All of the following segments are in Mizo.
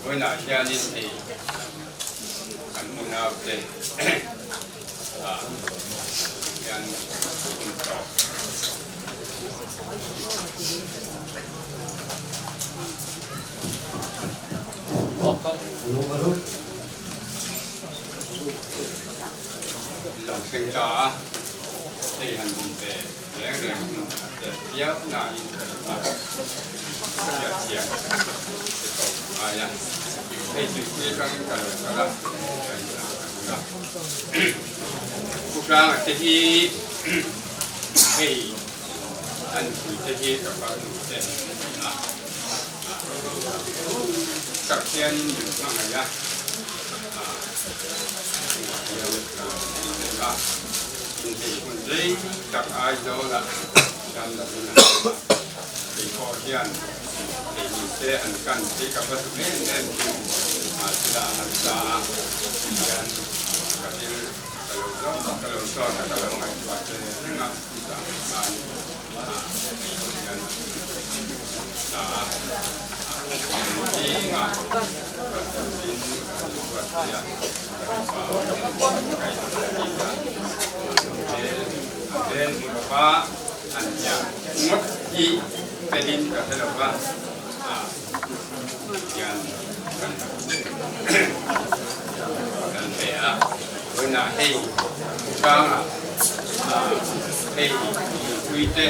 Vawiinah hianin hei kan unaute ah hian hun tawp. Lo thleng ta a, hei han hun ve reng reng hun tel viau nain ka ring a, hriat thiam te tawp a ngai a, hei tuipui atangin ka lo kal a, ka inah ka hmu a. Pu Tlanga te hi hei an puite hi ka farnu te a. Tak hianin min hmangaih a, chungah hian ka lo thei zel a, inhei hun rei tak Aizawlah hian lo in an awm a, kei pawh hian thei ni se han kan phei ka va duh em em thin, mahsela a harsa a, tihian ka thil ka lo zawng ka lo zawt a, ka lo ngaihtuah che reng a, chutah khan Hei mipuite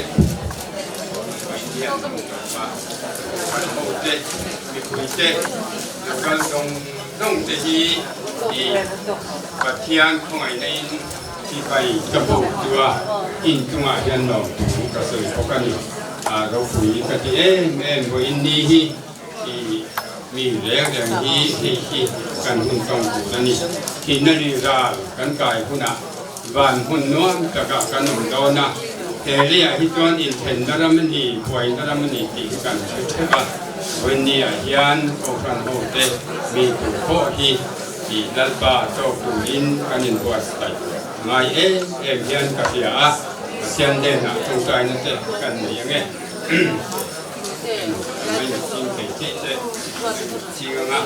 Pathian tawpa kan hote mipuite lokal zawng zawng te hi i Pathian khawngaihna in sipai ka buk chu a inchungah hian lawmthu ka sawi bawk a ni. A ropui ka ti em em vawiin ni hi i mi reng reng hi hei hi kan hun tawng tur a ni. Thihna ri ral kan kai hunah Van hmun nuam takah kan awm dawn a, he leiah hi chuan inthenna ram a ni, buaina ram a ni tih hi kan hre theuh a. Vawinia hian Kohhran hote mi tur pawh hi tih Lalpa tawk turin kan inbuatsaih ngai em em hian ka hria a, Pathian hnenah tawngtaina te kan nei ange. Kan ngaihching thei theih te ching anga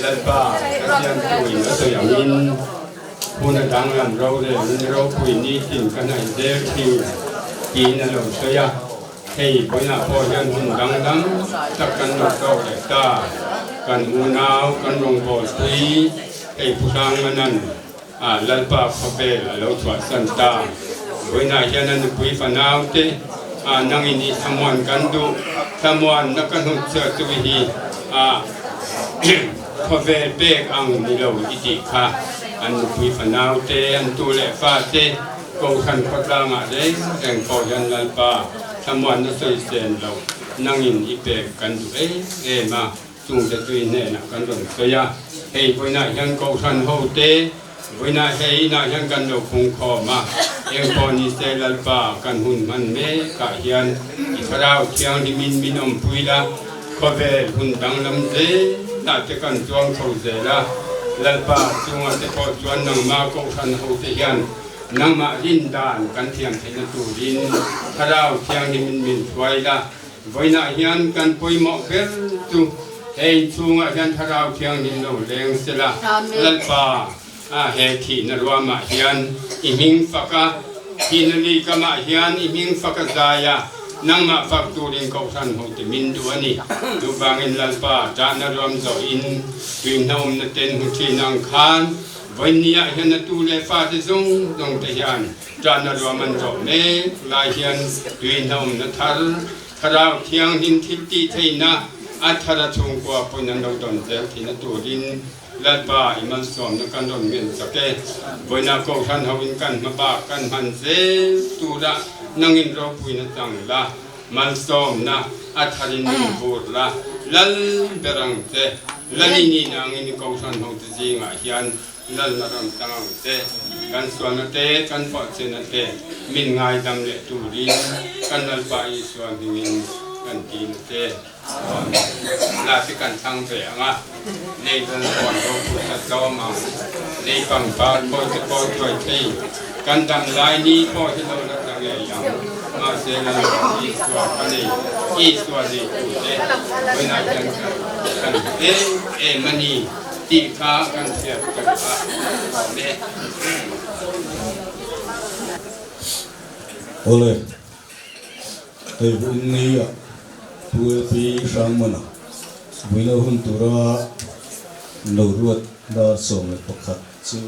Lalpa Pathian tuin a sawi angin hun a danglam rorelin ropui nitin ka hnaih zel thin tiin a lo sawi a, hei vawiinah pawh hian hun danglam tak kan lo tawk leh ta, kan unau kan rawngbâwl pui hei Pu Hrangmanan a Lalpa khawvel a lo chhuahsan ta. Vawiinah hian a nupui fanau te a nangin i thlamuan kan duh, thlamuanna ka hnutchhiah chu i hi a khawvel pek ang ni lo i tih kha. An nupui fanau te, an tu leh fa te Kohhran khawtlangah reng reng pawh hian Lalpa thlamuanna sawi sen loh nangin i pek kan duh em em a. Chungte tui hnenah kan rawn sawi a, hei vawiinah hian Kohhran hote vawiinah hei inah hian kan lo phung khawm a, engpawh ni se Lalpa kan hun hman mekah hian i Thlarau Thianghlimin min awmpui la, khawvel hun danglam zelah te kan chuang chho zel a, Lalpa chunga te pawh chuan nangmah Kohhran hote hian nangmah rindan kan thiam theihna turin Thlarau Thianghlimin min hruai la. Vawiinah hian kan pawimawh ber chu he inchhungah hian Thlarau Thianghlim lo leng sela, Lalpa a he thihna ruamah hian i hming fak a, thihna lui kamah hian i hming fak a zai a, nangmah fak turin Kohhran hote min duh a ni. Chuvangin Lalpa ṭahna ruam zawhin tuihna awmna ten hmu ṭhin ang khan vawiinniah hian a tu leh fate zawng zawngte hian Ṭahna ruam an zawh mek lai hian tuihnawmna thar, Thlarau Thianghlim thil tih theihna a thar a chhungkua pawhin an lo dawn zel theihna turin Lalpa i malsawmna kan rawn ngen chak e. Vawiinah Kohhran hoin kan hma bak kan hman zel tura nangin ropuina chang la, malsawmna a tharin min vur la, Lal ber ang che. Lalini nangin i Kohhran hote zingah hian Lalna ram tang ang che, kan sualna te, kan pawhchena te min ngaidam leh turin kan Lalpa Isua hmingin kan ti na che. Amen. La te kan thlang ve ang a, lei rawn kawn ropui ta tlawm ang, lei pangpar pawh te pawh tuai thei, kan dam lai ni pawh hi lo la tla ngei ang, mahse Lalpa Isua ka nei, Isua nei tute vawiinah hian kan. kan hmu em em a ni tih kha kan hriat ka duh a, awm e. Awle, hei hun ni ah Pu LP Hrangmana vuina hun tura lo ruat dar 11 chu.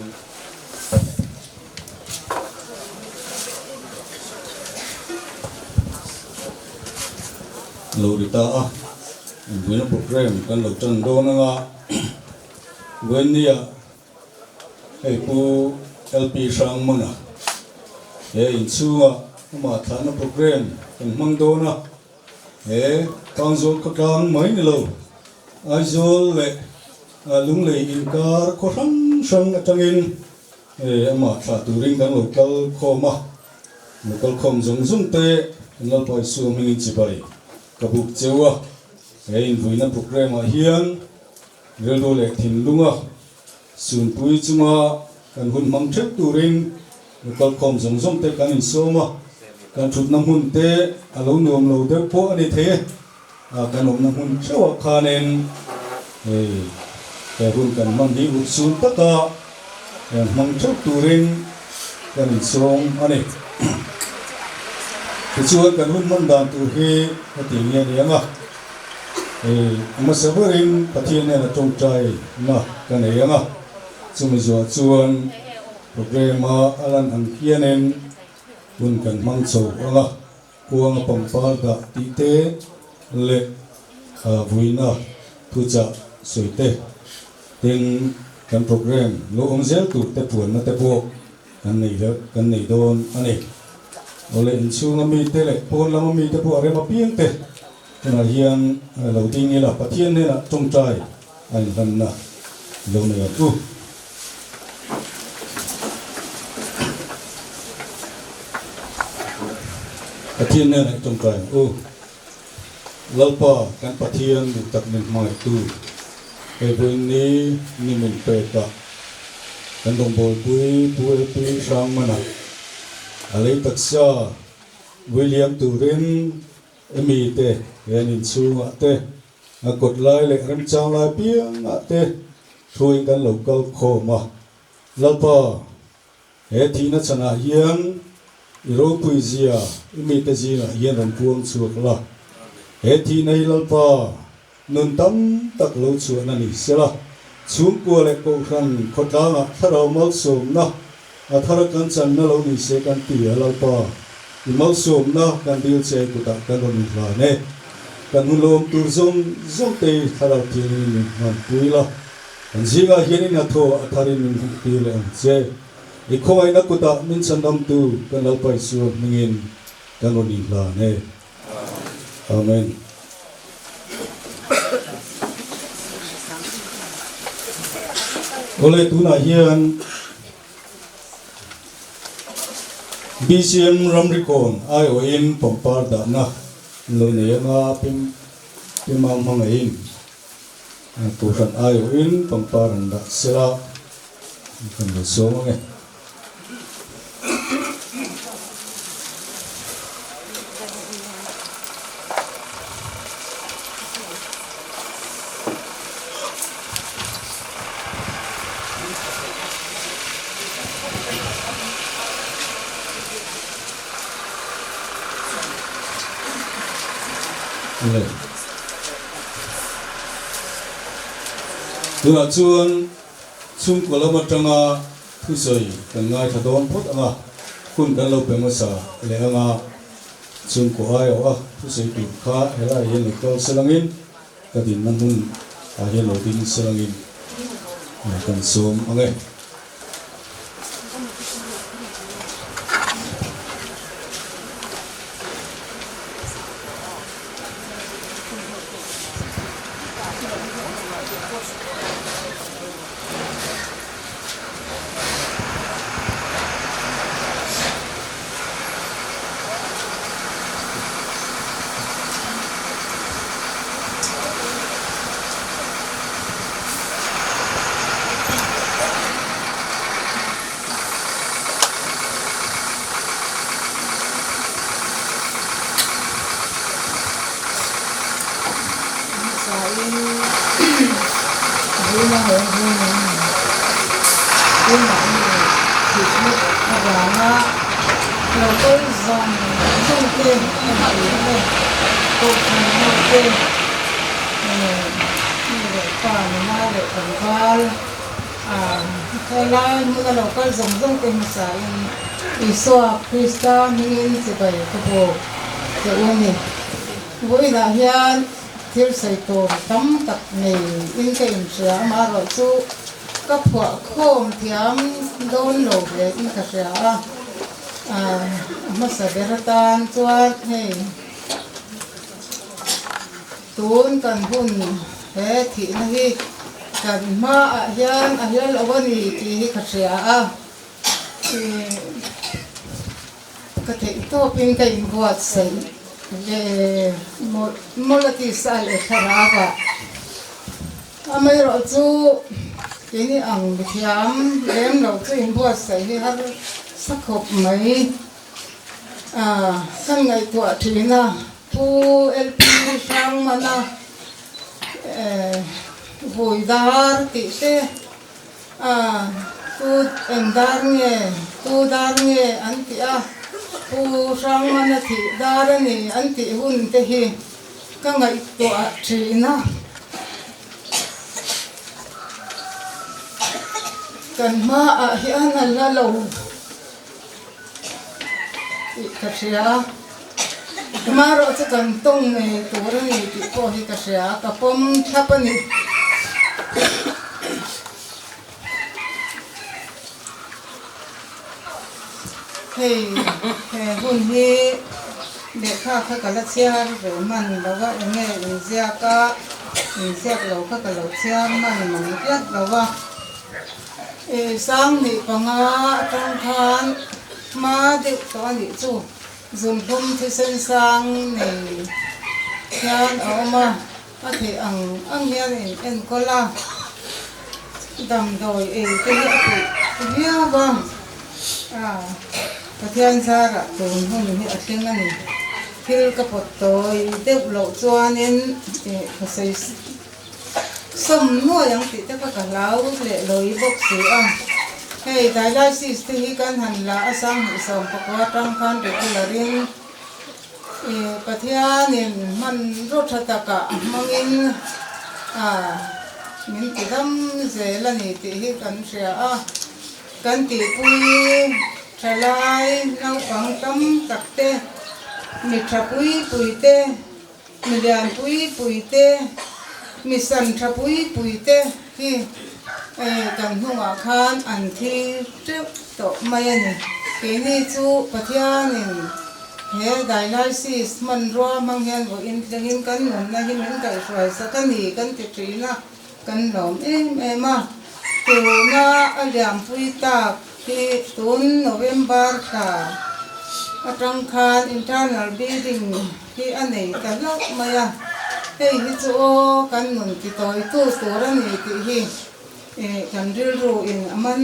Lo ri ta a, inbuina programme kan lo tan dawn anga Wendy-a hei Pu LP Hrangmana he inchhunga amah thlahna programme kan hmang dawn a, he Pangzawl khawtlang mai ni lo Aizawl leh Lunglei inkar khaw hrang hrang atangin Hei amah thlah turin kan lo kal khawm a, lo kal khawm zawng zawng te kan Lalpa Isua hmingin chibai ka buk cheu a. He invuina programme ah hian rilru leh thinlunga sunpui chunga kan hun hmang theuh turin lo kal khawm zawng zawng te kan insawm a, kan thutna hmun te a lo nuam lo deuh pawh a ni thei e. Kan awmna hmun theuhah khanin hei he hun kan hman hi urhsun taka hmang theuh turin kan insawm a ni. Tichuan kan hun hman dan tur hi heti nge ni ang a, hei hmasa berin Pathian hnena tawngtai na ka nei ang a, chumi zuah chuan programme-a a lan ang hianin hun kan hmang chho ang a. Kuanga pangpar dah tih te leh vuina thuchah sawi te, tin kan programme lo awm zel tur te puanna te pawh kan nei kan nei dawn a ni. Awle inchhunga mite leh pawn lama mite pawh a rem apiang te tunah hian lo ding ila Pathian hnenah tawngtai a inhlanna lo nei ang u. Pathian nen i tawngtai ang u. Lalpa kan Pathian duh tak min hmangaihtu, hei vawiin ni ni min pek a, kan rawngbawlpui Pu LP Hrangmana a lei taksa William turin Emi te he an inchhungah te A kawt lai leh remchang lai piangah te thuin kan lo kal khawm a. Lalpa, he thihna chhanah hian i ropui zia i mite zingah hian rawn puang chhuak la. He thihna hi Lalpa, nun tam tak lo chhuahna ni sela, chhungkua leh kohhran khawtlangah thlarau malsawmna a thar kan channa lo ni se kan ti a, Lalpa, i malsawmna kan dil che kutah kan rawn inhlan e. Kan hun lawm tur zawng zawng te i thlarau thiangin min hmanpui la, kan zingah hian i hnathawh a tharin min hmuhtir leh ang che. I khawngaihna kutah min chhandamtu kan Lalpa Isua hmingin kan rawn inhlan e. Amen. Awle tunah hian BCM Ramrikawn aiawhin pangpar dahna lo nei anga pim pima hmangaihin Kohhran aiawhin pangpar an dah sela kan lo sawm ange. Tunah chuan chhungkaw lam atanga Thusawi kan ngaithla dawn phawt ang a, hun kan lo pe hmasa leh ang a, chhungkaw aiawh a thusawi tur kha helaiah hian lo kal selangin ka dinna hmun ah hian lo ding selangin kan sawm ang e. Keimahni thihna avanga lo kal zawng zawng te a nih leh Kohhran ho te nu leh pa nula leh tlangval helai hmuna lo kal zawng zawng te hmasain Isua Krista hmingin chibai ka bawk che u a ni. Vawiinah hian thil sawi tur tam tak nei in ka inhria amaherawh chu ka phuah khawm thiam dawn lo hle in ka hria a, a hmasa ber atan chuan hei tun kan hun he thihna hi kan hmaah hian a hla lo a ni tih hi ka hria a. Ka theih tawpin ka inbuatsaih ve mawlh mawlh a ti sa leh thlarau ah. Amaherawh chu keini ang mithiam lem lo chu inbuatsaih hi har sa khawp mai. Kan ngaihtuah thin a, Pu LP Hrangmana vui dar tih te, A, Pu eng dar nge, Pu dar nge an tih a, Pu Hrangmana thih dar a ni an tih hun te hi ka ngaihtuah thin a. Kan hmaah hian a la lo tih ka hria. Amaherawh chu kan tawng ngei tur a ni tih pawh hi ka hria, ka pawm thlap a ni. Hei he hun hi lehkha kha ka la chhiar ve man lo va, eng nge inziak a, inziak lo kha ka lo chhiar man mang tlat lo va. Sang 2 atang khan hma deuh tawh a nih chu. Zunhlum thisen sang nei hian a awm a, a theih ang ang hian a in enkawl a, damdawi ei te hi a puih viau a, Pathian zarah tun hun hi a thleng a ni. Thil ka pawt tawi deuh loh chuanin ih ka sawi sawm nuai ang tih te kha ka hlau leh lawi bawk si a. Hei dialysis te hi kan han la a 2019 atang khan regular in ih Pathianin hmanraw tha takah a hmangin ah min ti dam zel a ni tih hi kan hria a. Kan tihpui thalai naupang tam tak te, mi tha pui pui te, Mi lian pui pui te, mi san tha pui pui te hi kan hnungah khan an thi teuh tawh mai a ni. Keini chu Pathianin he dialysis hmanrua hmang hian vawiin thlengin kan nunna hi min kaihhruai sak a ni kan ti thin a, kan lawm em em a. Tuna a lianpui tak hi tun November thla atang khan internal building hi a nei ta hlauh mai a, hei hi chu aw kan nun ti tawi tu tur a ni tih hi ih kan rilru in a man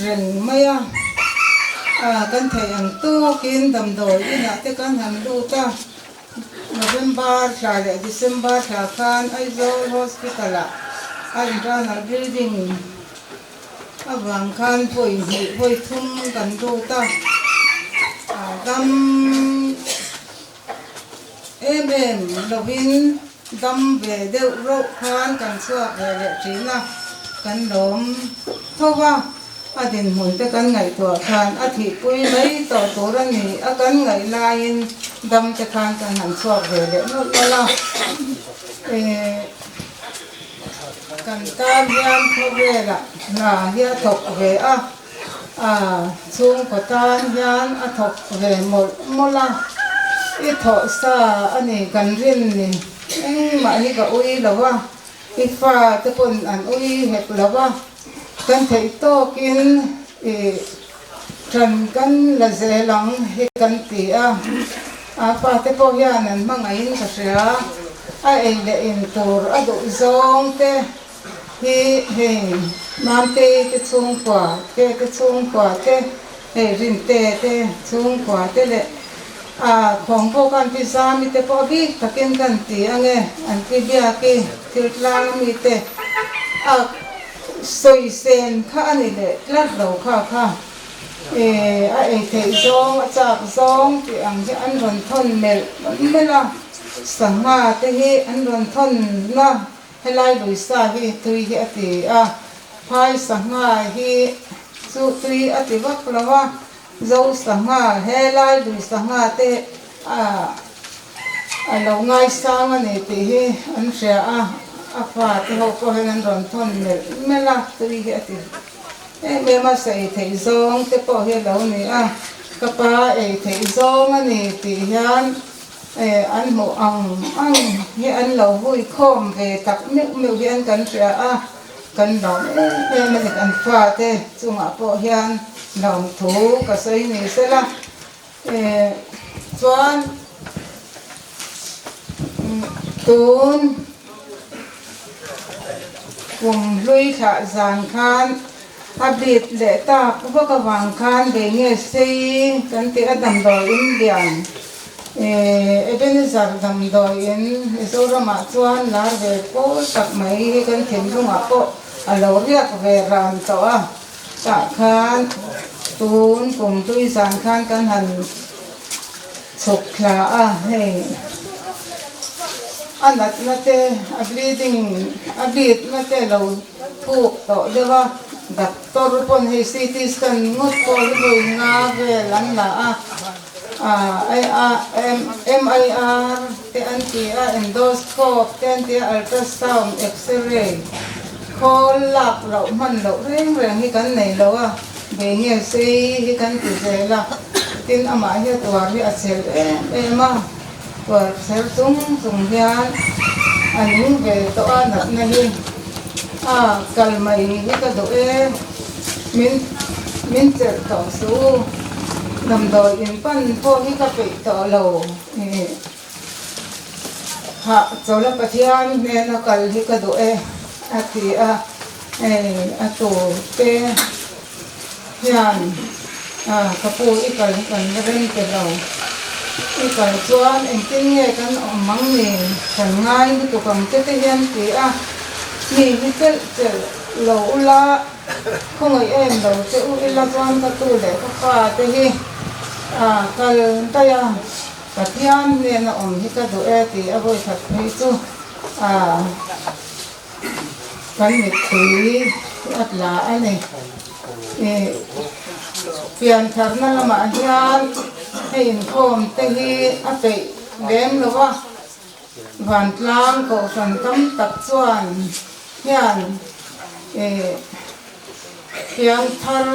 reng mai a, ah kan theih ang tawkin damdawi inah te kan han lut a, November thla leh December thla khan Aizawl Hospital ah a internal building avang khan vawi hnih vawi thum kan lut a, dam em em lovin dam ve deuh rauh khan kan chhuak ve leh thin a, kan lawm tho a, a dinhmun te kan ngaihtuah khan a thihpui mai tawh tur a ni a kan ngaih laiin dam te khan kan han chhuak ve leh nawlh nawlh a, eh. Kan tan hian khawvelah hna hi a thawk ve a, a chhungkaw tan hian a thawk ve mawlh mawlh a, i thawh sa a ni kan rin ni, engmah hi ka ui lo a, i fa te pawn an ui hek lo a, kan theih tawkin i ṭan kan la zel ang hi kan ti a, a fa te pawh hian an hmangaihin ka hria, a ei leh in tur a duh zawng te hi hei Mamtei te chhungkua te te chhungkua te hei Rinte te chhungkua te leh a khawng pawh khan pi Zami te pawh a bik takin kan ti ange an pi Biaki thil tlang ami te a. Sawi sen kha a ni leh tlat lo kha kha e a ei theih zawng a chak zawng tih ang hi an rawn thawn melh melh a, sangha te hi an rawn thawn a, helai lui sa hi tui hi a ti a, phai sangha hi chu tui a ti vak lo a, zo sangha helai lui sangha te a A lo ngaisang a ni tih hi an hria a, a fate ho pawh hian an rawn thawn melh melh a, tui hi a ti em em a, sa ei theih zawng te pawh hi a lo ni a, ka pa ei theih zawng a ni tih hian an hmuh ang ang hi an lo hui khawm ve tak meuh meuh hian kan hria a, kan lawm em em a ni, kan fate chungah pawh hian lawmthu ka sawi ni sela. Chuan tun kum hlui thlah zan khan a bit leh tak vak avang khan bei nge sei kan tih a damdawiin lian Ebenezer damdawiin Mizoramah chuan lar ve pawl tak mai hi kan thinlungah pawh a lo riak ve ran tawh a. Tah khan tun kum tui zan khan kan han chhuk thla a, hei a natna te a bleeding a bleed na te lo thuk tawh deuh a, doctor pawn hei CT scan ngawt pawh hi vawi nga vel an la a, MIR te an ti a, endoscope te an ti a, ultrasound, x-ray. Khawl lak loh hman loh reng reng hi kan nei lo a, bei nge sei hi kan ti zel a, tin amah hi a tuar hi a chel em em a, tuar chel chung chung hian a ning ve tawh a natna hi a kal mai hi ka duh e, min min chelh tawh suh u, damdawi in pan pawh hi ka peih tawh lo. Hah chawla Pathian hnena kal hi ka duh e a ti a, hei a tur te hian ka pu i kal hi kan la reng pe lo, i kal chuan engtin nge kan awm ang ni kan ngai lutuk ang che te hian ti a, mi hi chelh chelh lo ula khawngaih em lo che u ila chuan ka tu leh ka fa te hi kal daih a. Pathian hnena awm hi ka duh e tih a vawi khat phei chu kan mittui a tla a ni. Piantharna lamah hian hei inkhawm te hi a peih lem lo a, vantlang kohhran tam tak chuan hian Piang thar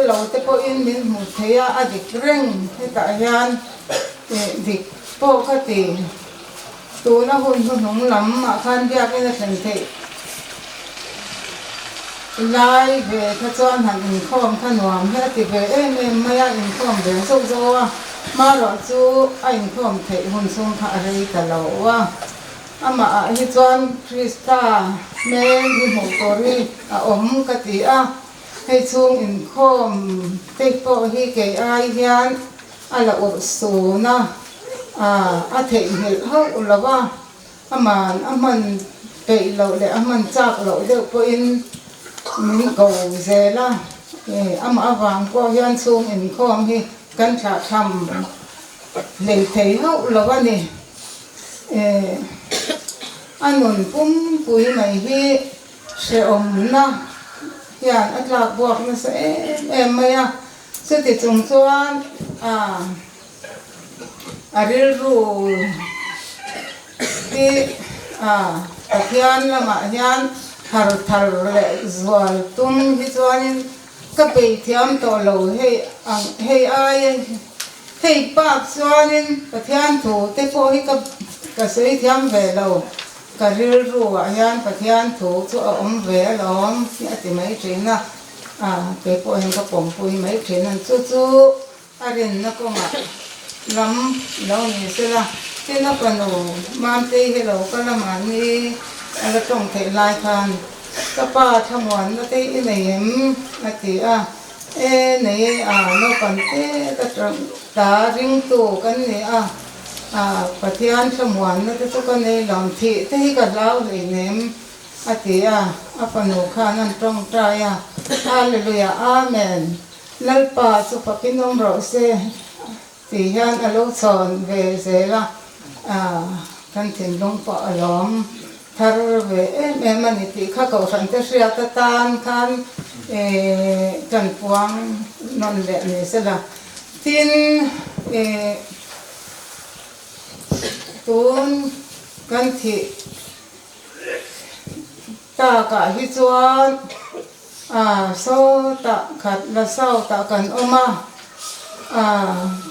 lo te pawhin min hmu thei a, a dik reng hetah hian dik pawh ka ti. Tuna hun hnuhnung lam ah khan biakin a thlen theih lai ve kha chuan han inkhawm kha nuam hi a ti ve em em mai a, inkhawm ve zauh zauh a, hmarawh chu a inkhawm theih hun chhung kha a rei ta lo a. Amah ah hi chuan Krista hmel hi hmuh tur hi a awm ka ti a, hei chhung inkhawm te pawh hi kei ai hian a la urh sun a, a theihnghilh hauh lo a, aman a hman peih loh leh a hman chak loh deuh pawhin min ko zel a, amah avang pawh hian chhung inkhawm hi kan thlahthlam hlei thei hauh lo a ni. A nun pumpui mai hi hrehawmna hian a tlak buak nasa em em mai a, chuti chung chuan a rilru hi Pathian lamah hian thar thar leh zual tum hi chuanin ka peithiam tawh lo hei ang hei ai. Hei bak chuanin Pathian thu te pawh hi ka ka sawi thiam ve lo, ka rilru ah hian Pathian thu chu a awm ve alawm hi a ti mai thin a, a kei pawh hian ka pawmpui mai thin a, chu chu a rinna kawngah lam lo ni sela, tin a fanu Mamtei hi lo kal a mahni a la tawng theih lai khan ka pa thlamuanna te i nei em a ti a. E nei e a naupang te ka ta ringtu kan ni a, a Pathian thlamuanna te chu ka nei lo, thih te hi ka hlau hleinem. a ti a, a fanu khan an tawngtai a, Hallelujah, Amen, Lalpa chu fakin awm rawh se tih hian a lo chhawn ve zel a, kan thinlung pawh a lawm thar ve em em a ni tih kha Kohhran te hriat atan khan kan puang nawn leh ni sela. Tin, tun kan thih takah hi chuan sawtah khat la sawtah kan awm a,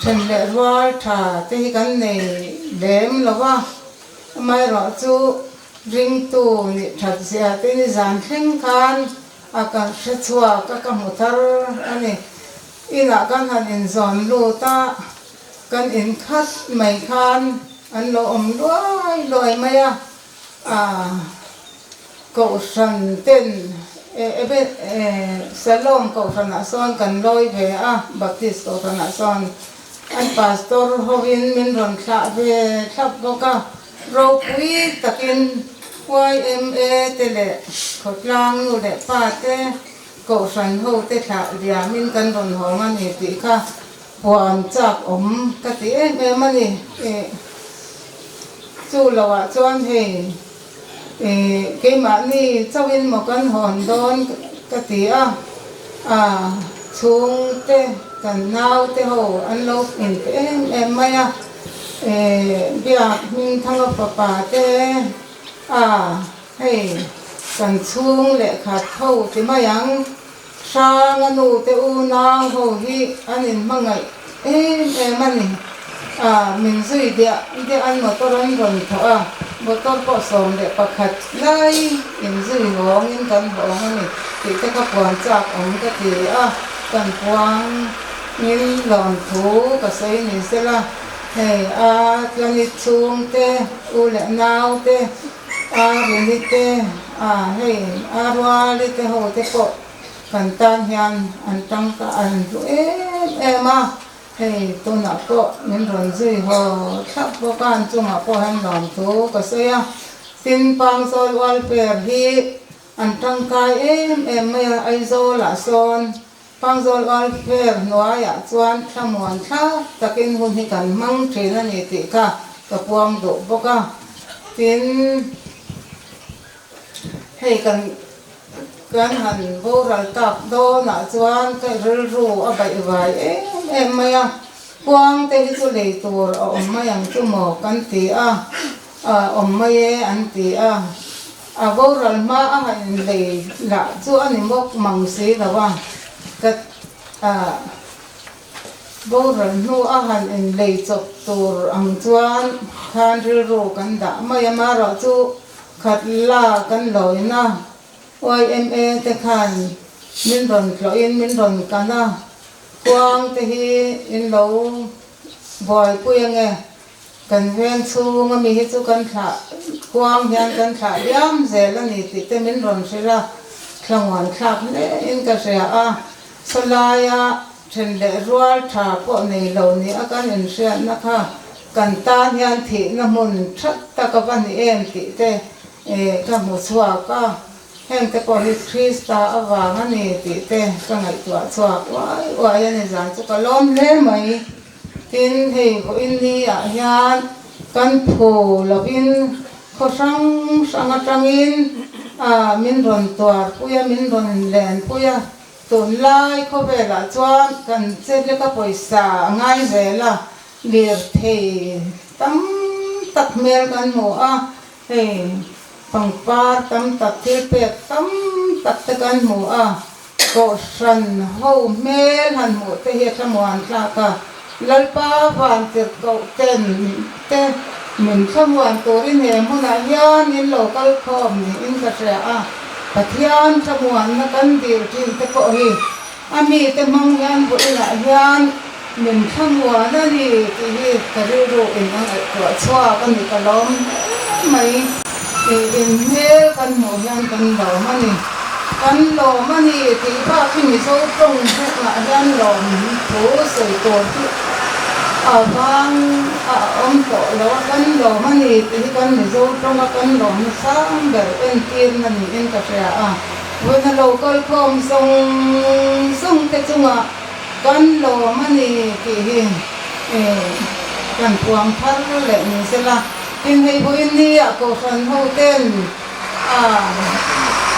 then leh rual tha te hi kan nei lem lo va, amaherawhchu ringtu nih that zia te nizan thleng khan a ka hre chhuak a, ka hmu thar a ni. Inah kan han inzawn lut a, kan in khat mai khan an lo awm luai luai mai a, aah Kohhran ten Salom Kohhranah sawn kan lawi ve a, Baptist Kohhranah sawn an Pastor hovin min rawn thlah ve thlap bawk a, ropui takin YMA te leh khawtlang nu leh pa te Kohhran ho te thlah diamin kan rawn hawng a ni tih kha huan chak awm ka ti em em a ni. Chu loah chuan hei keimahni chauhin maw kan hawn dawn ka ti a, chhungte kan naute ho an lo inpe em em mai a, Biak Hmingthanga fapa te a. Hei, kan chhung leh khat ho ti mai ang, Hranga nu te unau ho hi an inhmangaih em em a ni. A, min zui diah diah an motor an rawn thawh a, motor pawh 11 lai inzui hawngin kan hawng a ni tih te kha puan chak awm ka ti a, kan puangin lawmthu ka sawi ni sela, hei a tlani chhungte u leh naute, A Runi te, a hei a Ruali te ho te pawh kan tan hian an tangka an hlu em em a, hei tunah pawh min rawn zui haw thlap bawk a, an chungah pawh hian lawmthu ka sawi a, tin Pangzawl Welfare hi an tangkai em em mai a, Aizawlah sawn Pangzawl Welfare hnuaiah chuan thlamuan thlak takin hun hi kan hmang thin a ni tih kha ka puang duh bawk a. Tin, hei kan kan han boral tak dawnah chuan ka rilru a baihvai em em mai a, kuang te hi chu lei tur a awm mai ang chu maw kan ti a, awm mai e an ti a. A boral hma a han inlei lah chu a ni mawk mang si lo a, ka boral hnu a han inlei chawp tur ang chuan khan rilru kan dah mai a, marawh chu khat la kan lawina YMA te khan min rawn tlawhin min rawn kan a, kuang te hi in lo buaipui ange. Kan veng chhung ami hi chu kan thlah kuang hian kan thlah diam zel a ni tih te min rawn hrilh a, thlamuan thlak hle in ka hria a, sawlaia then leh rual tha pawh nei lo ni a kan inhriatna kha kan tan hian thihna hmun that tak a va ni em tih te ka hmu chhuak a, heng te pawh hi Krista avang a ni tih te ka ngaihtuah chhuak uai uai a ni zan chu ka lawm hle mai. Tin, hei vawiin ni ah hian kan phu lovin khaw hrang hrang atangin min rawn tuarpui a, min rawn lenpui a. Tunlai khawvelah chuan kan cheleka pawisa a ngai zel a, lirthei tam tak hmel kan hmu a, hei pangpar tam tak thil pek tam tak te kan hmu a. Kohhran ho hmel han hmuh te hi a thlamuan tlak a, Lalpa vantirhkoh ten te min thlamuan turin he hmunah hian in lo kal khawm niin ka hria a, Pathian thlamuanna kan dil thin te pawh hi a mite hmang hian vawiinah hian min thlamuan a ni tih hi ka rilru in a ngaihtuah chhuak a ni ka lawm hle mai. In hmel kan hmuh hian kan lawm a ni. Kan lawm a ni tih bak hi Mizo tawng bukah hian lawm thu sawi tur hi A vang a awm tawh lo a, kan lawm a ni tih hi kan Mizo tawnga kan lawmna sang ber entirna niin ka hria a. Vawiina lo kal khawm zawng zawng te chungah kan lawm a ni tih hi kan puang thar leh ni sela. Tin, hei vawiin nia Kohhran ho ten a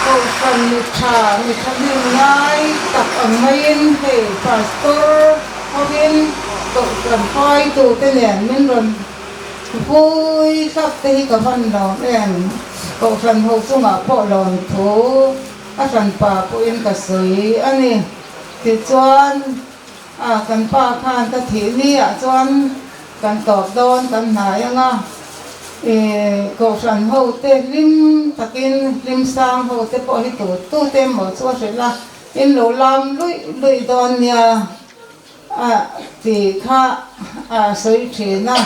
Kohhran mi tha mi thahnem ngai tak ang maiin hei Pastor hovin Kohhran hruaitute nen min rawn vui thlap te hi ka van lawm em? Kohhran ho chungah pawh lawm thu a hranpa pawhin ka sawi a ni. Tichuan a kan pa khan ka thih ni ah chuan kan tawp dawn kan hnai ang a, ih Kohhran ho te hlim takin hlim sang ho te pawh hi tu tu te emaw chu a hrilh a, in lo lam luih luih dawn nia. A tih kha a sawi thin a,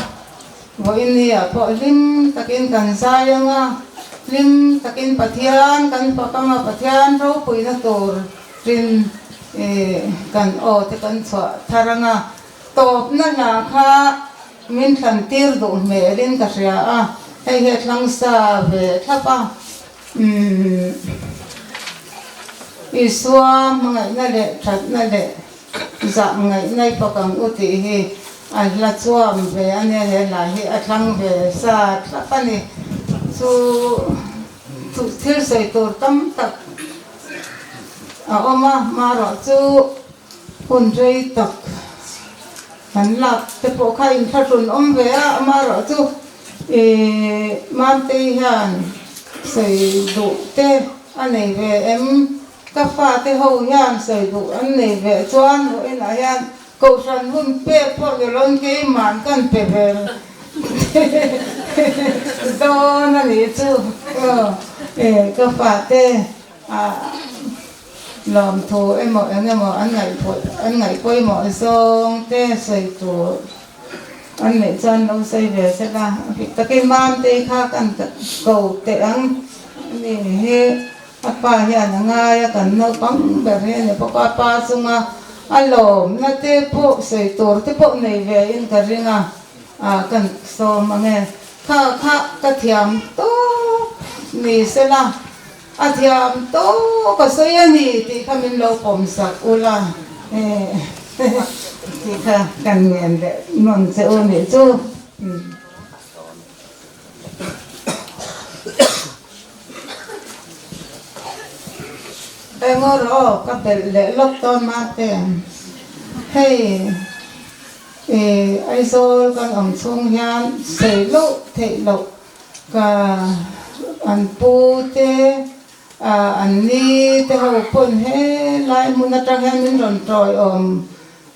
vawinia pawh hlim takin kan zai ang a, hlim takin Pathian kan fak ang a, Pathian ropuina tur rin kan aw te kan chhuah thar ang a, tawpna hla kha min thlan tir duh hmelin ka hria a, hei hi a thlang sa ve thlap a, umm Isua hmangaihna leh thatna leh. Zah ngaih nai fak ang u tih hi a hla chuam ve a nia, he hla hi a thlang ve sa thlap a ni. Chu chu thil sawi tur tam tak a awm a, marawh chu hun rei tak kan lak te pawh kha inthlahrun awm ve a, amarawh chu ih Mamtei hian sawi duh te a nei ve em? Ka fate ho hian sawi duh an nei ve chuan vawiinah hian Kohhran hun pek pawh ni loin keimahn kan pe ve dawn a nih chu ka fate lawmthu emaw eng emaw an ngaih pawimawh zawng te sawi tur an neih chuan lo sawi ve sela a bik takin Mamtei kha kan ko teh ang a ni hi. A pa hian a ngai a, kan naupang ber hi a ni bawk a, a pa chunga a lawmna te pawh sawi tur te pawh nei ve in ka ring a, ah kan sawm ang e, kha kha ka thiam tawk ni sela, a thiam tawk a sawi a ni tih kha min lo pawm sak ula eh tih kha kan ngen leh nawn che u nih chu. Engawr aw ka belh leh lawk dawn mate hei ih Aizawl kan awm chhung hian sawi loh theih loh ka an pu te ah an ni te ho pawn helai hmun atang hian min rawn tawiawm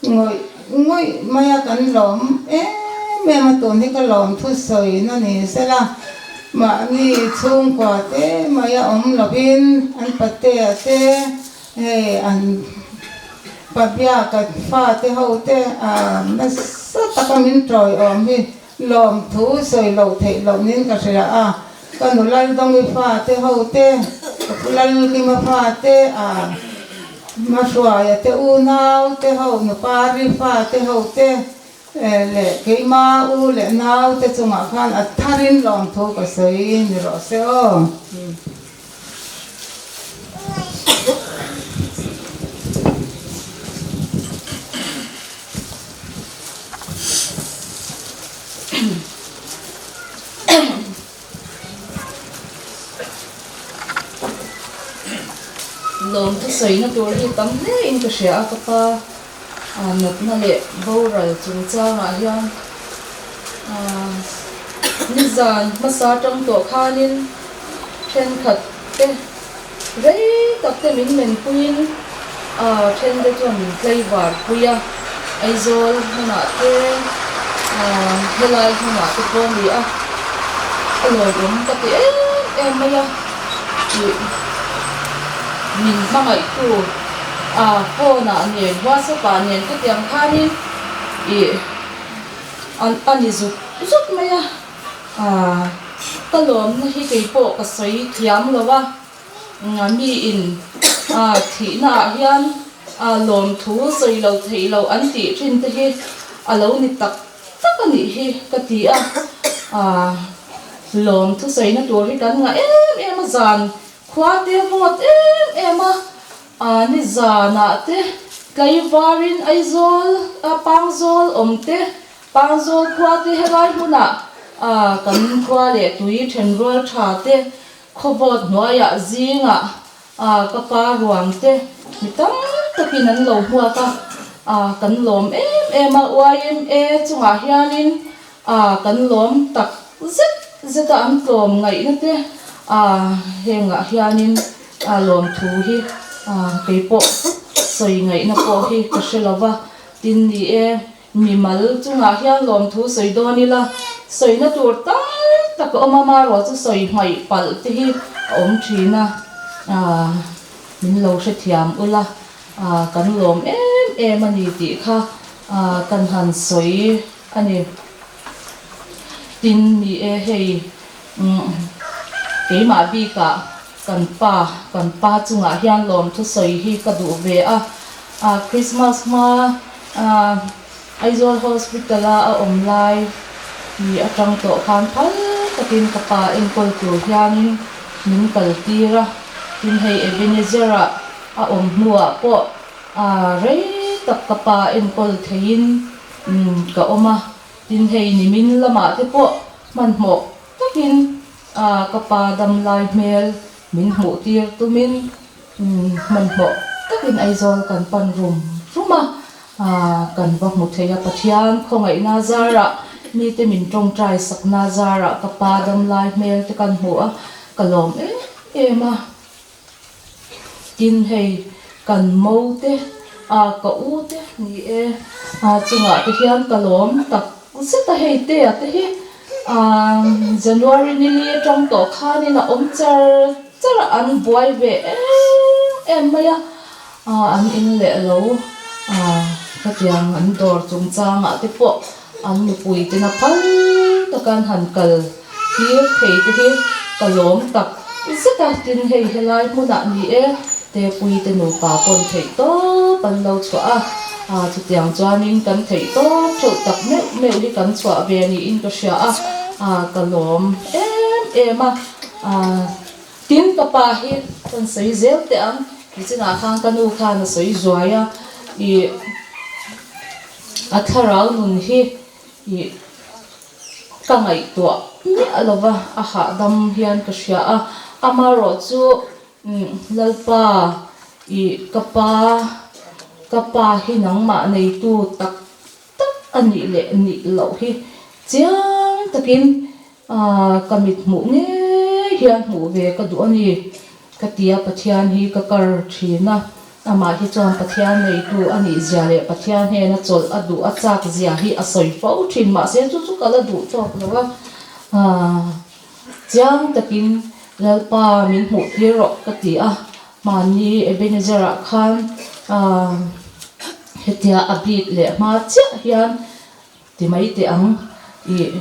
Ngawih ngawih mai a kan lawm em em a tun hi ka lawm thusawi na ni sela mahni chhungkua te mai a awm lovin an patea te hei an pabiaka fate ho te ah nasa taka min tawiawm hi lawm thu sawi loh theih loh niin ka hria a ka nu Laldawngi fate ho te ka pu Lalkima fate ah Hmahruaia te unau te ho, nupari fa te ho te leh keima u leh nau te chungah khan a tharin lawmthu ka sawi ni rawh se aw. Lawm thusawina tur hi tam hle in ka hria a ka pa natna leh boral chungchangah hian nizan hmasa atang tawh khanin thenkhat te rei tak te min menpuiin then te chuan min tlaivar pui a Aizawl hmunah te helai hmunah te pawh a ni a a lawmawm ka ti em em mai a ih min hmangaihtu ah phone ah nen whatsapp ah nen khatiang khanin ih a ni zut zut mai a. Aaa ka lawmna hi kei pawh ka sawi thiam lo a, mi in aa thihna ah hian aa lawmthu sawi lo theih loh an tih thin te hi a lo ni tak. tak a nih hi ka ti a, ah lawm thusawina tur hi kan ngah em em a zan khua te vawt em em a, ah ni zanah te tlaivarin Aizawl ah Pangzawl awm te Pangzawl khua te helai hmunah ah kan khua leh tui thenrual tha te khawvawt hnuaiah zingah Ah ka pa ruang te mi tam takin an lo hmuak a, ah kan lawm em em a, YMA chungah hianin ah kan lawm tak zet zet a an tlawm ngaihna te ah hengah hianin ah lawmthu hi ah keipawh sawi ngaihna pawh hi ka hre lo va, tin ni e. Mimal chungah hian lawmthu sawi dawn ila, sawina tur tam tak a awm a, marawh chu sawi hmaih palh te hi a awm thin a, aah min lo hrethiam ula, aah kan lawm em em a ni tih kha aah kan han sawi a ni. Tin, ni e hei umm keimah bikah kan pa, kan pa chungah hian lawmthu sawi hi ka duh ve a, aah Christmas hma Aaa Aizawl Hospital a a awm lai ni atang tawh khan phal takin ka pa enkawl tur hianin min kal tir a, tin hei Ebenezer ah a awm hnuah pawh aa rei tak ka pa enkawl theiin ka awm a, tin hei nimin lamah te pawh hmanhmawh takin aa ka pa dam lai hmel min hmuh tir tumin Hmanhmawh takin Aizawl kan pan rum rum a, kan va hmu thei a, Pathian khawngaihna zarah mite min tawngtai sakna zarah ka pa damlai hmel te kan hmu a, ka lawm em em a. Tin hei kan mo te, ka u te ni e, chungah te hian ka lawm tak zet a, hei te a te hi January ni li atang tawh khanin a awm char char a, an buai ve em em mai a, an in leh lo khatiang an dawr chungchangah te pawh an nupui tena phal taka an han kal tir thei te hi ka lawm tak zet a, tin hei helai hmunah ni e Tepui te nupa pawn theih tawp an lo chhuah a, aa chutiang chuanin kan theih tawp theuh tak meuh meuh hi kan chhuah ve niin ka hria a, aa ka lawm em em a, aa tin ka pa hi kan sawi zel teh ang, nichinah khan ka nu khan a sawi zuai a, ih a thlarau nun hi ih ka ngaihtuah miah lova a hahdam hian ka hria a, amaherawh chu Lalpa, i ka pa, ka pa hi nangmah neitu tak tak a nih leh nih loh hi chiang takin ka mit hmuh ngei hian hmuh ve ka duh a ni, ka ti a, Pathian hi ka kar thin a, amah hi chuan Pathian neitu a nih zia leh Pathian hnena chawlh a duh a chak zia hi a sawi fo thin, mahse chu chu ka la duh tawk lo a. Chiang takin Lalpa min hmuh tir rawh ka ti a, hmanni Ebenezer-ah khan hetia a bik leh hma chiah hian ti mai teh ang ih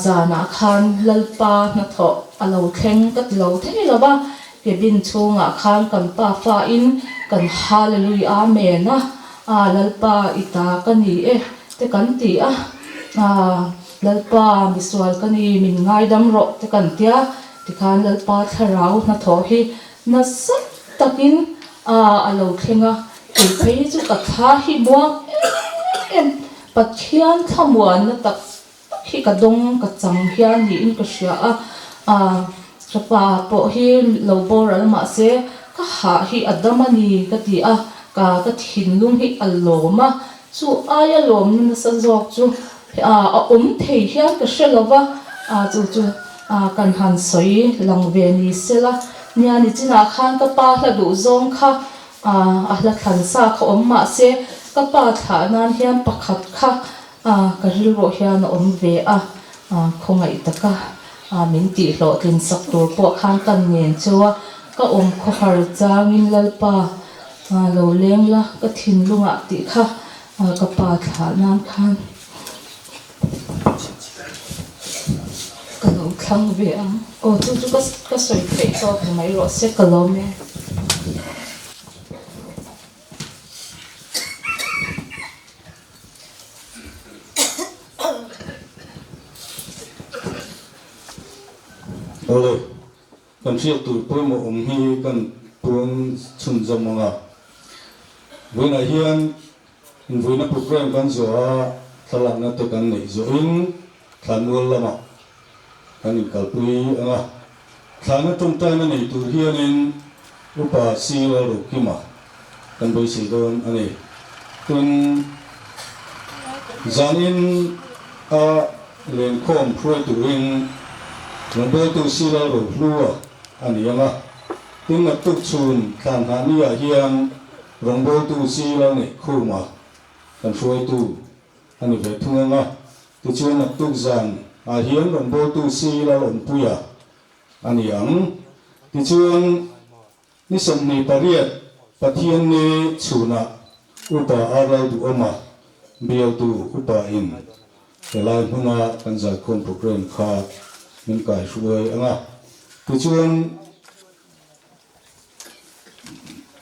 zanah khan Lalpa hnathawh a lo thleng ka ti lo thei lo va, cabin chhungah khan kan pa fain kan Hallelujah Amen a, Lalpa i ta ka ni e te kan ti a. Lalpa, misual ka ni, min ngaidam rawh te kan tia, tikhan Lalpa thlarau hnathawh hi nasa takin a a lo thleng a, kei phei chu ka thla hi muang em em, Pathian thlamuanna tak tak hi ka dawng ka chang hian niin ka hria a, a ka pa pawh hi lo boral mahse ka hah hi a dam a ni ka ti a, ka ka thinlung hi a lawm a, chu aia lawmna nasa zawk chu A awm thei hian ka hre lo va, chu chu kan han sawi lang ve ni se la. Nia nichinah khan ka pa hla duh zawng kha a hla thlan sa kha awm mah se ka pa thlah nan hian pakhat kha ka rilruah hian a awm ve a, khawngaih taka min tihhlawhtlin sak tur pawh khan ka nen cheu a, ka awm khawhar changin Lalpa lo leng la ka thinlungah tih kha Ka pa thlah nan khan ka lo thlang ve ang. Aw chu chu ka sawi theih tawk ni mai rawh se ka lawm e. Awle, kan hriat tur pawimawh awm hi kan puang chhunzawm ang a. Vawiinah hian invuina programme kan zawh a, thlalakna te kan neih zawhin thlanmual lamah kan inkalpui ang a. Thlana tawngtaina nei tur hianin Upa C Lalrukima kan beisei dawn a ni. Tin, zanin a lenkhawm hruai turin rawngbawltu C Lalrohlua a ni ang a. Tin, naktuk chhun thlan hahniah hian rawngbawltu C Lalneihkhuma kan hruaitu a ni ve thung ang a. Tichuan naktuk zan ah hian rawngbawltu C Lalawmpuia a ni ang. Tichuan, ni 28 Pathianni chhunah Upa Arlal Duhawma bialtu Upa in helai hmuna kan zaikhawm programme kha min kaihruai ang a. Tichuan,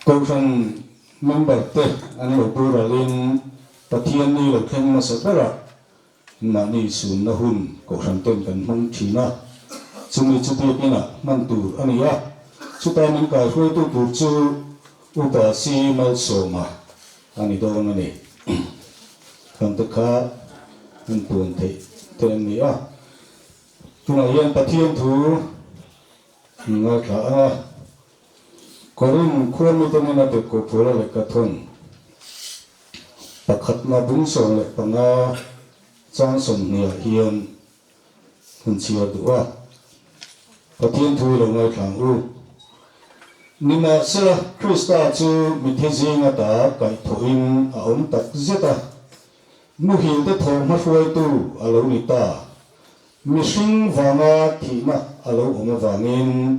Kohhran member te an lo boralin Pathianni lo thleng hmasa berah Mahni sunna hun kohhran ten kan hmang thin a, chumi chu biakinah hman tur a ni a, chuta min kaihruaitu tur chu Upa Si Malsawma a ni dawn a ni. Kan te kha an puan theih te an ni a, tunah hian Pathian thu min ngaithla ang a, Korin khua mite nena pe Kophula leh Kathon pakhatna bung 15 chang 20 ah hian hun chhiar duh a, Pathian thu i lo ngaithla ang u. Nimahsela, Krista chu mitthi zinga ta kaihthawhin a awm tak zet a, muhil te thawhhma hruaitu a lo ni ta. Mihring vanga thihna a lo awm avangin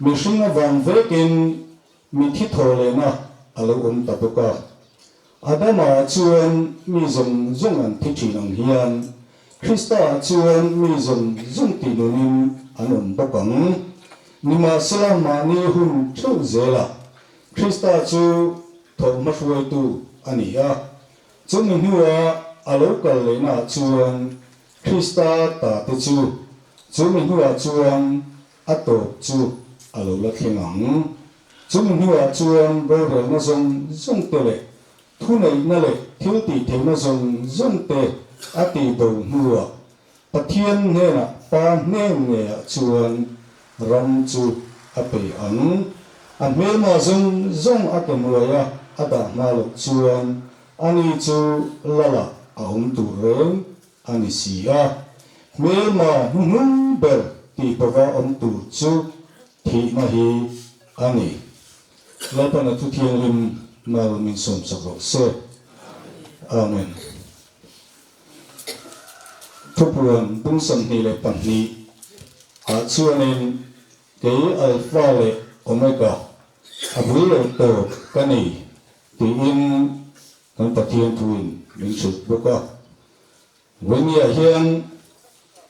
mihring avang vekin mithi thaw lehna a lo awm ta bawk a. Adama chuan mi zawng zawng an thi thin ang hian Krista-ah chuan mi zawng zawng tih nunin an awm bawk ang. Nimahsela mahni hun theuh zelah Krista chu thawhhma hruaitu a ni a. Chumi hnuah a lo kal lehnaah chuan Krista ta te chu, chumi hnuah chuan a tawp chu a lo la thleng ang. Chumi hnuah chuan rorelna zawng zawng te leh thuneihna leh thil tihtheihna zawng zawng te a tihbo hnuah Pathian hnenah Pa hnen ngeiah chuan ram chu a pe ang. A hmelma zawng zawng a ke hnuaia a dah hma loh chuan ani chu Lala a awm tur reng a ni si a, hmelma hnuhnung ber tih bova awm tur chu thihna hi a ni. Lalpan a thu thianghlim mal min sawmsak rawh se. Amen. Thupuan bung 22 ah chuanin kei Alpha leh Omega a bul lo tawp ka ni tiin Kan Pathian thuin min hrilh bawk a, Vawinia hian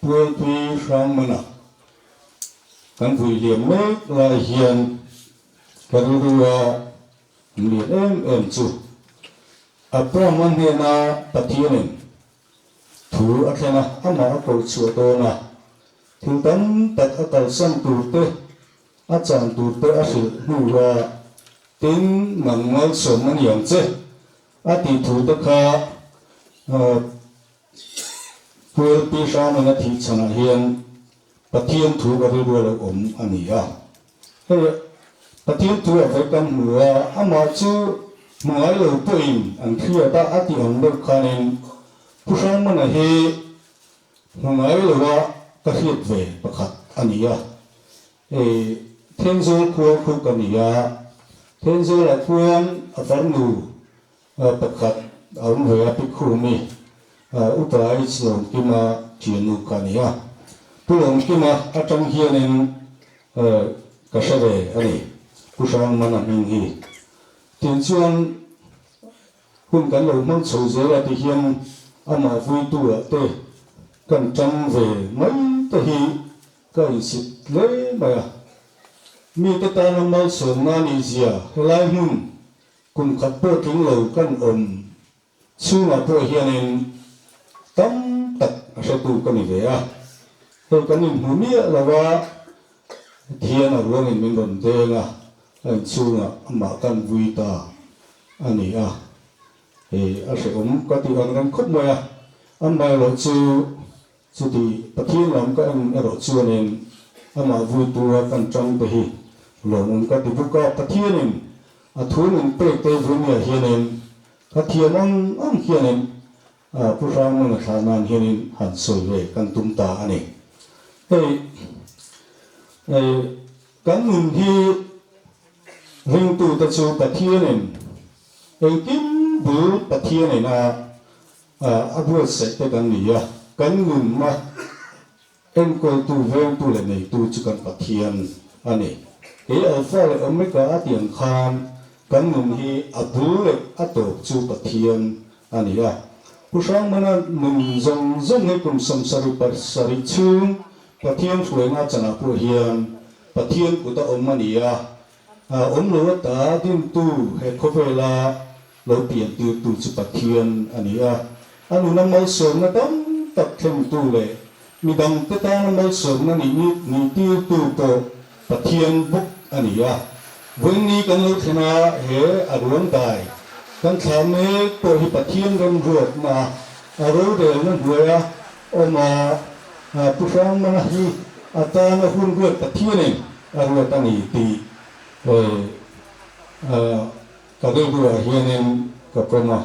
Pualpui Hrangmana kan vui liam mek lai hian ka rilrua an lian em em chu Abrahama hnena Pathianin thu a thlen a, amah a koh chhuah dawn a, thil tam tak a kalsan tur te, A chan tur te a hrilh hnu a, tin nang malsawm a ni ang che a tih thu te kha Puel Pi Hrangin a thih chhanah hian Pathian thu ka rilru a lo awm a ni a. Hei Pathian thu a vawi kan hmu a, amah chu hmu ngai lo pawhin an hriat a, a tih ang deuh khanin Pu Hrangmana hi Hmu ngai lo a ka hriat ve pakhat a ni a, hei Thenzawl khua khu ka ni a, Thenzawlah khuan a farnu pakhat a awm ve a, Pi Khumi, Upa H Lawmkima thiannu kha a ni a, Pu Lawmkima atang hianin ka hre ve a ni, Pu Hrangmana hming hi. Tin chuan Hun kan lo hmang chho zel a ti hian amah vuitu ah te kan tang ve mai te hi ka insit hle mai a. Mite tana malsawmna nih zia helai hmun kum khat pawh tling lo kan awm chhungah pawh hianin tam tak a hretu ka ni ve a. Hei kan inhmu miah lo a. Thian a ruangin min rawn deng a, a inchhungah amah kan vui ta a ni a. Hei a hrehawm ka tih ang reng khawp mai a, amaherawh chu chuti Pathian lam ka en erawh chuanin amah vuitua kan tang te hi lawmawm ka ti bawk a, Pathianin a thu min pek te vuinia hianin ka thiam ang ang hianin Pu Hrangmuna thlah nan hianin han sawi ve kan tum ta a ni. Hei kan nun hi ringtute chu Pathianin Engkim bul Pathian in a a buatsaih te kan ni a, kan nunna enkawltu, vengtu leh neitu chu kan Pathian a ni. Kei Alpha leh Omega a tih ang khan kan nun hi a bul leh a tawp chu Pathian a ni a. Pu Hrangmana nun zawng zawng hi kum 77 chhung Pathian hruaina chanah pawh hian Pathian kut a awm a ni a, Awm lo ata dintu he khawvela lo piantirtu chu Pathian a ni a. A nuna malsawmna tam tak thlengtu leh midangte tana malsawmna nih nihtirtu pawh Pathian bawk a ni a. Vawiinni kan lo thlen a, he a ruang dai kan thlah mek pawh hi Pathian remruatna a rorelna hnuaia awm a, Pu Hrangmana hi a tana hun ruat Pathianin A ruat a ni tih ka rilruah hianin ka pawm a.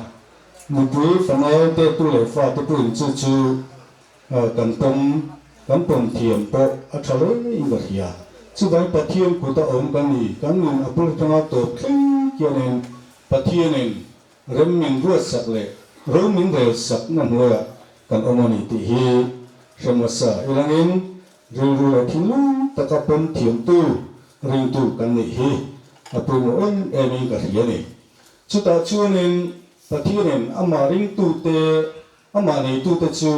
Nupui fanau te tu leh fate pawhin chu chu kan pawm kan pawm thiam pawh a tha hle in ka hria. Chuvang Pathian kut a awm kan ni, kan nun a bul atanga tawp thleng hianin Pathianin rem min ruatsak leh ro min relsakna hnuaiah kan awm a ni tih hi hre hmasa ilangin Rilru leh thinlung taka pawm thiamtu ringtu kan nih hi a pawimawh em emin ka hria a ni. Chutah chuanin Pathianin amah ringtute, amah neitute chu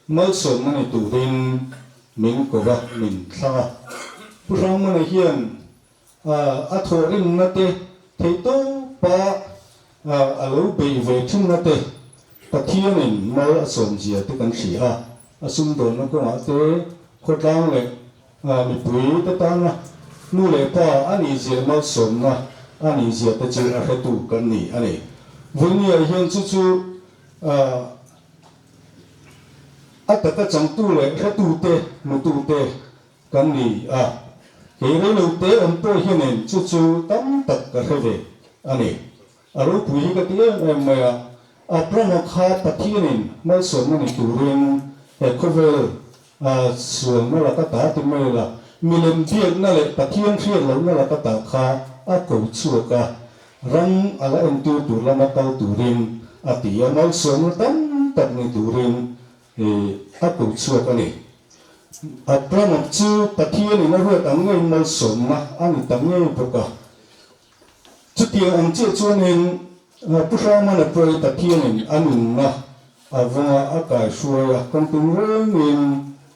malsawmna ni turin min ko va, min thlang a. Pu Hrangmana hian a thawhrimna te theihtawpa a lo beih ve thinna te Pathianin mal a sawmzia te kan hria a, a sumdawnna kawngah te khawtlang leh mipui te tana nu leh pa a nihzia malsawmna a nihzia te chu a hretu kan ni a ni. Vawinia hian chu chu a taka changtu leh hretute hmutute Kan ni a, kei reilo te awm pawh hianin chu chu tam tak ka hre ve a ni. A ropui hi ka ti em em mai a, Abrahama kha Pathianin malsawmna ni turin he khawvel sualna laka ta ti mai la, milem biakna leh Pathian hriat lohna laka ta kha a ko chhuak a, ram a la entir tur lama kal turin a ti a, malsawmna tam tak ni turin a ko chhuak a ni. Abraham chu Pathianin a ruat ang ngei malsawmna a ni ta ngei bawk a. Chutiang ang chiah chuanin Pu Hramana pawh Pathianin a nunna a vawnga a kaihruai a, kawngping rengin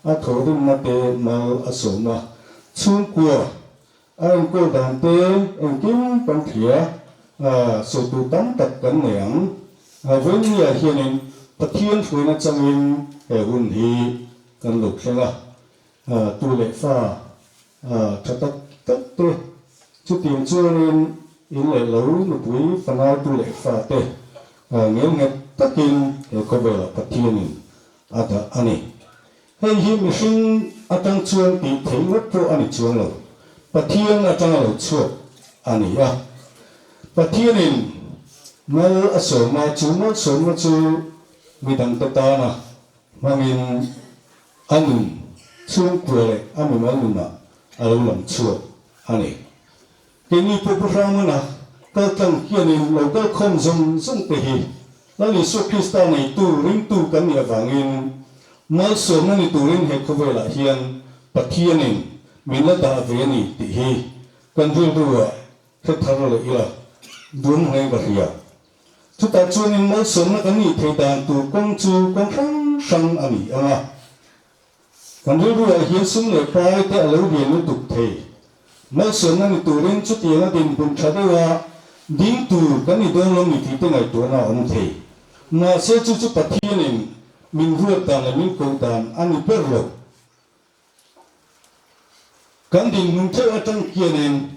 a thawhrimna te mal a sawm a. Chhungkua a enkawl dan te engkim kan thlia a, sawi tur tam tak kan nei ang. Vawinia hianin Pathian hruaina changin he hun hi kan lo thleng a, tu leh fa tha tak tak te chutiang chuanin in leh lo nupui fanau tu leh fa te ngelnghet takin he khawvelah Pathianin a dah a ni. Hei hi mihring atang chuan tih theih ngawt pawh a ni chuang lo. Pathian atanga lo chhuak a ni a. Pathianin mal a sawm a, chu malsawmna chu midangte tana hmangin a nun chhungkua leh a mimal nunah a lo lang chhuak a ni. Keini pawh Pu Hrangmana kaltlang hianin lo kalkhawm zawng zawng te hi Lal Isua Krista neitu, ringtu kan nih avangin malsawmna ni turin he khawvelah hian Pathianin min la dah ve a ni tih hi kan rilru ah hre thar leh ila dun hleng ka hria. Chutah chuanin malsawmna kan nih theih dan tur kawng chu kawng hrang hrang a ni ang a. Kan rilruah hian sum leh pai te a lo lian lutuk thei. Malsawmna ni turin chutianga dinhmun tha deuha ding tur kan ni dawn lo ni tih te ngaihtuahna a awm thei. Mahse chu chu Pathianin min ruat dan leh min koh dan a ni ber lo. Kan dinhmun theuh atang kianin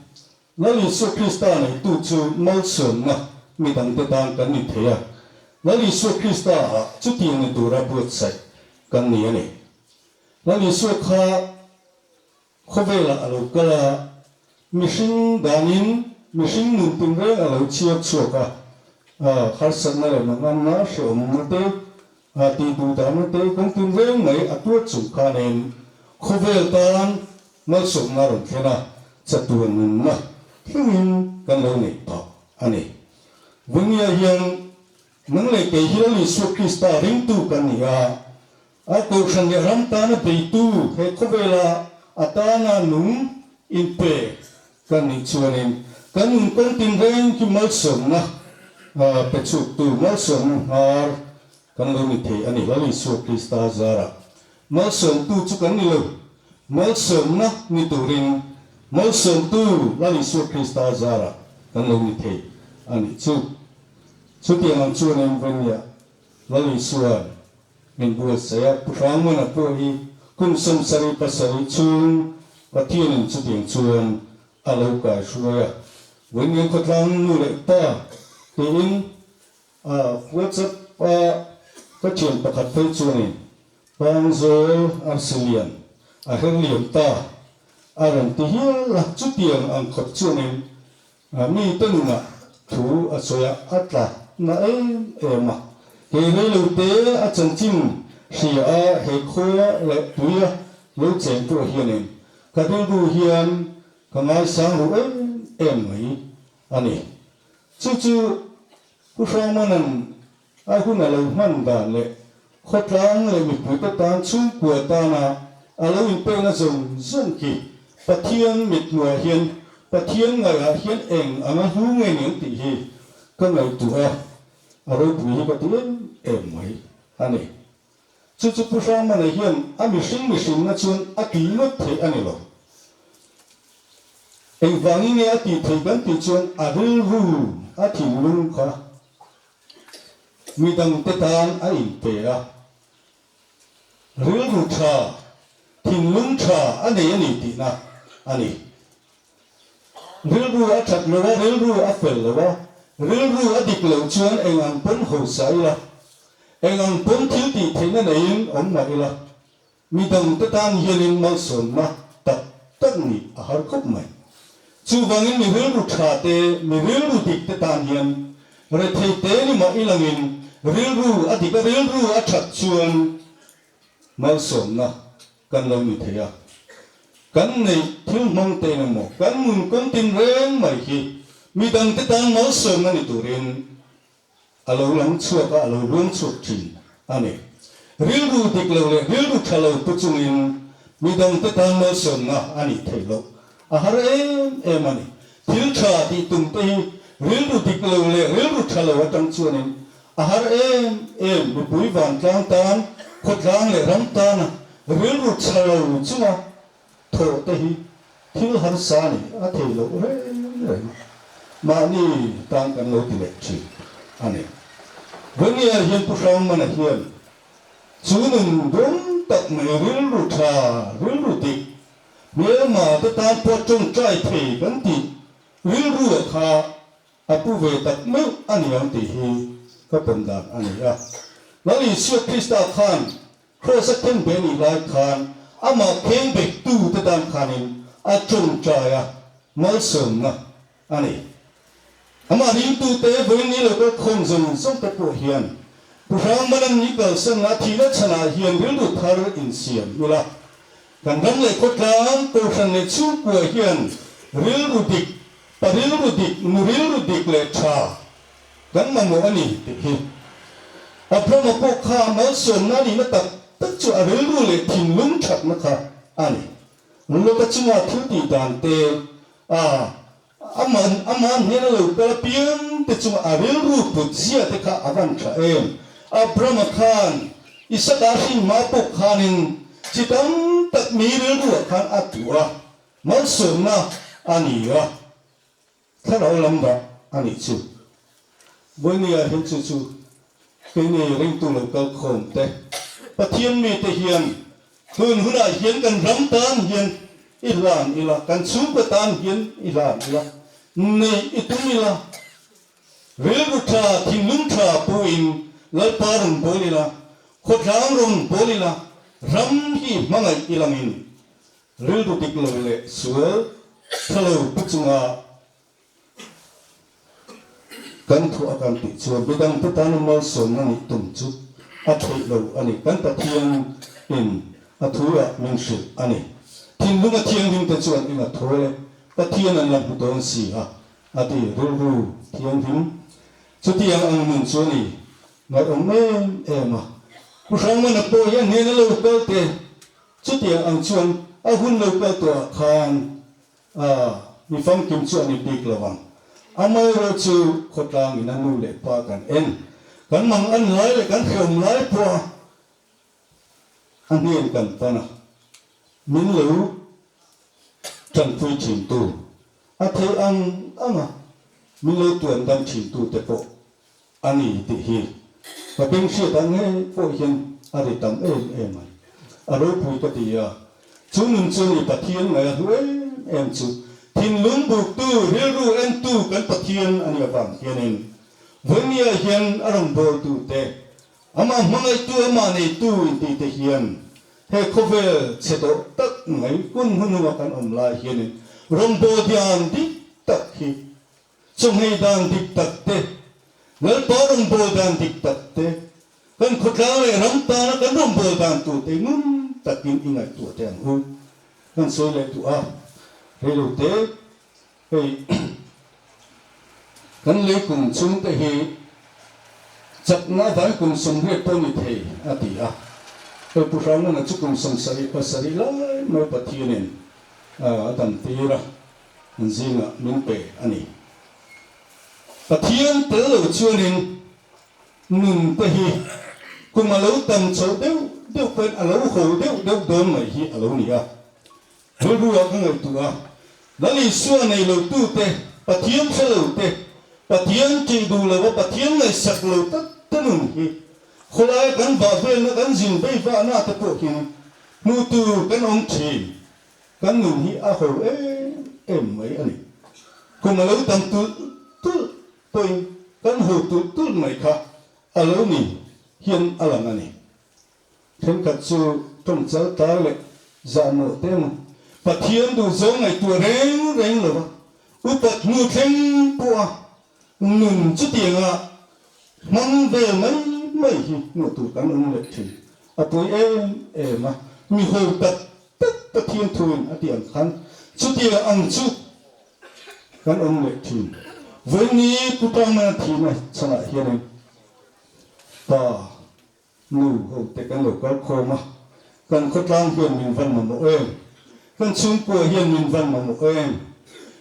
Lal Isua Krista neitu chu malsawmna midangte tan kan ni thei a, Lal Isua Krista ah chutiang ni tura buatsaih kan ni a ni. Lal Isua kha khawvelah a lo kal a, mihring danin mihring nun tinreng a lo chhiar chhuak a, harsatna leh manganna hrehawmna te, tih duhdahna te kawng tinreng mai a tuar chung khanin khawvel tan Malsawmna rawn thlen a, chatuan nunna thlengin kan lo neih phah a ni. Vawnia hian nang leh kei hi Lal Isua Krista ringtu kan ni a, a kohhran leh ram tana beitu he khawvela a tana nung inpe kan nih chuanin kan nun kawng tinreng hi malsawmna pe chhuktu malsawmna hnar kan lo ni thei a ni Lal Isua Krista zarah. Malsawmtu chu kan ni lo, malsawmna ni turin Malsawmtu Lal Isua Krista zarah kan lo ni thei a nih chu. Chutiang ang chuan Envenia Lal Isua'n min buatsaih a, Pu Hrangmana pawh hi kum 77 chhung Pathianin chutiang chuan a lo kaihruai a, Vawiin khawtlang nu leh pa tiin A WhatsApp a ka thian pakhat phei chuanin Pangzawl Arsilian a her liam ta a rawn ti hial a, chutiang ang khawp chuanin mi te nunah thu a sawi a, a tla na em em a. He reilote a chanchin hria a he khua leh tuia lo cheng pawh hianin ka rilru hian ka ngaisang ru em em mai a ni. Chu chu Pu Hrangmana'n a hun a lo hman dan leh khawtlang leh mipuite tan chhungkua tana a lo inpekna zawng zawng khi Pathian mithmuhah hian Pathian ngaihah hian eng anga hlu nge ni ang tih hi ka ngaihtuah a, a ropui hi ka ti em em mai a ni. Chu chu Pu Hrangmana hian a mihring mihrinna chuan a ti ngawt theih a ni lo. Engvangin nge a tih theih kan tih chuan a rilru a thinlung kha midangte tan a inpe a, rilru tha, thinlung tha a nei a ni tihna a ni. Rilru a that lo a, rilru a fel lo a, rilru a dik loh chuan eng ang pawn hausa ila, eng ang pawn thil tih theihna neiin awm mah ila, midangte tan hianin malsawmna tak tak nih a har khawp mai. Chuvangin mi rilru tha te, mi rilru dik te tan hian rethei te ni mah ilangin rilru a dik a, rilru a that chuan malsawmna kan lo ni thei a, kan neih thil hmang te emaw kan nun kawng tinreng mai hi midangte tan malsawmna ni turin a lo lang chhuak a, a lo luang chhuak thin a ni. Rilru dik lo leh rilru tha lo pu chungin midangte tan malsawmna a nih theih loh a har em em a ni. Thil tha tih tum te hi rilru dik lo leh rilru tha lo atang chuanin A har em em, mipui vantlang tan, khawtlang leh ram tana rilru tha lo chunga thawh te hi thil harsa a ni, a thei loh reng reng a, mahni tan kan lo ti leh thin a ni. Vawnia hian Pu Hrangmana hian chu nun dawng tak mai rilru tha, rilru dik, hmelma te tan pawh tawngtai thei kan tih rilru ah kha A pu ve tak meuh a ni ang tih hi ka pawm dan a ni a. Lal Isua Krista khan Kraws a khen ve nih lai khan amah kheng bektu te tan khanin a tawngtai a, malsawmna a ni. Amah ringtute vawiin ni lo kal khawm zawng zawng te pawh hian Pu Hrangmanan ni kalsanna thihna chhanah hian rilru thar insiam ila, kan ram leh khawtlang, kohhran leh chhungkua hian rilru dik Pa rilru dik, nu rilru dik leh tha kan mamawh a ni tih hi. Abrahama pawh kha malsawmna a nihna tak tak chu a rilru leh thinlung thatna kha a ni. Lota chunga thil tih dan te, a aman aman hnena lo kal apiang te chunga a rilru put zia te kha a van tha em. Abrahama khan Isaka hrin hma pawh khanin chi tam tak mi rilru ah khan a tuh a. Malsawmna a ni a, thlarau lam dah a nih chu. Vawinia hian chu chu keini ringtu lo kal khawm te, Pathian mite hian tun hunah hian kan ram tan hian i hlan ila, kan chhungkaw tan hian i hlan ila, neih i tum ila, rilru tha, thinlung tha puin Lalpa rawn bawl ila, khawtlang rawn bawl ila, ram hi hmangaih ilangin rilru dik lo leh sual tha lo pu chunga Kan thu a kan tih chuan midangte tana malsawmna nih tum chu a theih lo a ni. Kan Pathian in a thu ah min hrilh a ni. Thinlung a thianghlim te chuan eng a thawl e, Pathian an la hmu dawn si a, a ti rilru thianghlim. Chutiang ang nun chu a ni ngaihawm em em a. Pu Hrangmana pawh hi a hnena lo kal te chutiang ang chuan a hun lo kal tawh ah khan A, mi famkim chu a ni bik lo ang. Amaherawh chu khawtlang in a nu leh pa kan en. Kan mang an lai leh kan hreawm lai pawh a a hnen kan pan a, min lo tanpui thin tu, a theih ang ang a min lo tuan dam thin tu te pawh a ni tih hi ka beng hriat ah ngei pawh hian a ri tam em em mai. A ropui ka ti a, chu nun chu ni Pathian ngaih a hlu em em chu thinlung buktu, rilru entu kan Pathian a nih avang hianin Vawimia hian a rawn bawltu te, amah hmangaihtu, amah neitu inti te hian he khawvel chhe tawh tak mai hun hnuhnunga kan awm lai hianin rawnbawl dian dik tak hi Chawhmeh dan dik tak te, Lalpa rawnbawl dan dik tak te, kan khawtlang leh ram tana kan rawnbawl dan tur te ngun takin i ngaihtuah teh ang u. Kan sawi leh duh a, reilo te hei kan lei kum chung te hi chakna avangin kum 80 pawh ni thei a ti a, hei Pu Hrangmuna chu kum 77 lai mai Pathianin a damtir a. An zingah min pe a ni. Pathian tel lo chuanin nun te hi kum a lo tam chhoh deuh deuh pawhin a lo ho deuh deuh dawn mai hi a lo ni a. Rilru ah ka ngaihtuah a, Lal Isua nei lo tu te, Pathian hre lo te, Pathian tih duh lo a Pathian ngaihsak lo tak te nun hi khawlaia kan vah velna kan zin vei vahna te pawh hian hmuh tur kan awm thin. Kan nun hi a ho em em mai a ni. Kum a lo tam tulh tulh pawhin kan ho tulh tulh mai kha a lo ni hian a lang a ni. Thenkhat chu tawng chal tar leh zahmawh te emaw Pathian duh zawng ngaihtuah reng reng lova upat hnu thleng pawha nun chutianga hmang vel mai mai hi hmuh tur kan awm leh thin. A pawi em em a, mi ho tak tak Pathian thuin a tih ang khan chutiang ang chu kan awm leh thin. Vawiini Pu Tangmana thihna chhanah hianin pa nu ho te kan lo kal khawm a, kan khawtlang hian min van mamawh em? Kan chhungkua hian min van mamawh em?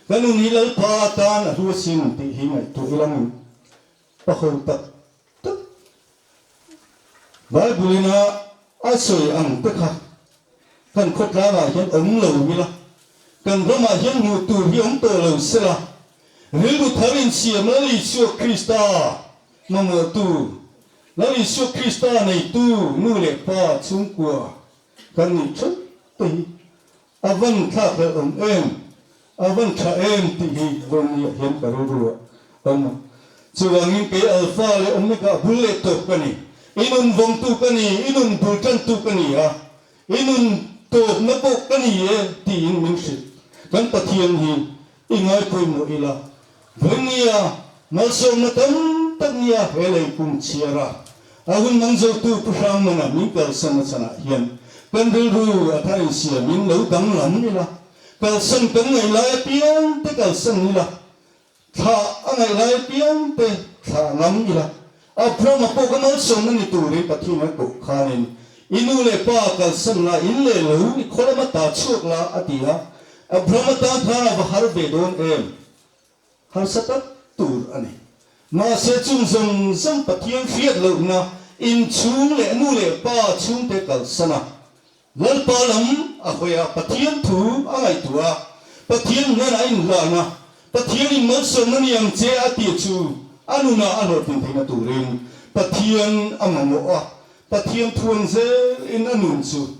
Kan nun hi Lalpa atan a hlu asin tih hi ngaihtuah ilangin pa ho tak tak Bible ina a sawi ang te kha kan khawtlangah hian awm lo ila, kan ramah hian hmuh tur hi awm tawh lo sela, rilru thar insiam Lal Isua Krista mamawhtu, Lal Isua Krista neitu nu leh pa chhungkua kan nih theuh te hi a van thlakhlelh awm em, a van tha em tih hi Vawmnia hian ka rilru ah a awm a. Chuvangin kei Alpha leh Omega bul leh tawp ka ni. I nun vawngtu ka ni, i nun bul tantu ka ni a, i nun tawpna pawh ka ni e tiin min hrilh. Kan Pathian hi i ngaipawimawh ila, Vawmnia malsawmna tam tak nia he lei kum chhiar a, a hun mang zotu Pu Hrangmana min kalsan a chhanah hian kan rilru a thar insiamin lo danglam ila, kalsan kan ngaih lai apiang te kalsan ila, thlah a ngaih lai apiang te thlah ngam ila. Abrahama pawh ka malsawmna ni turin Pathian a koh khanin i nu leh pa kalsan la, in leh lo, i khaw lama ta chhuak la a ti a. Abrahama tan khan a va har ve dawn em? Harsa tak tur a ni. Mahse chung zawng zawng Pathian hriat lohna inchhung leh nu leh pa chhungte kalsan a, Lalpa lam a hawi a, Pathian thu a ngaihtuah a, Pathian hnenah a inhlan a, Pathian in malsawmna ni ang che a tih chu a nunah a hlawhtlin theihna turin Pathian a mamawh a, Pathian thuan zelin a nun chu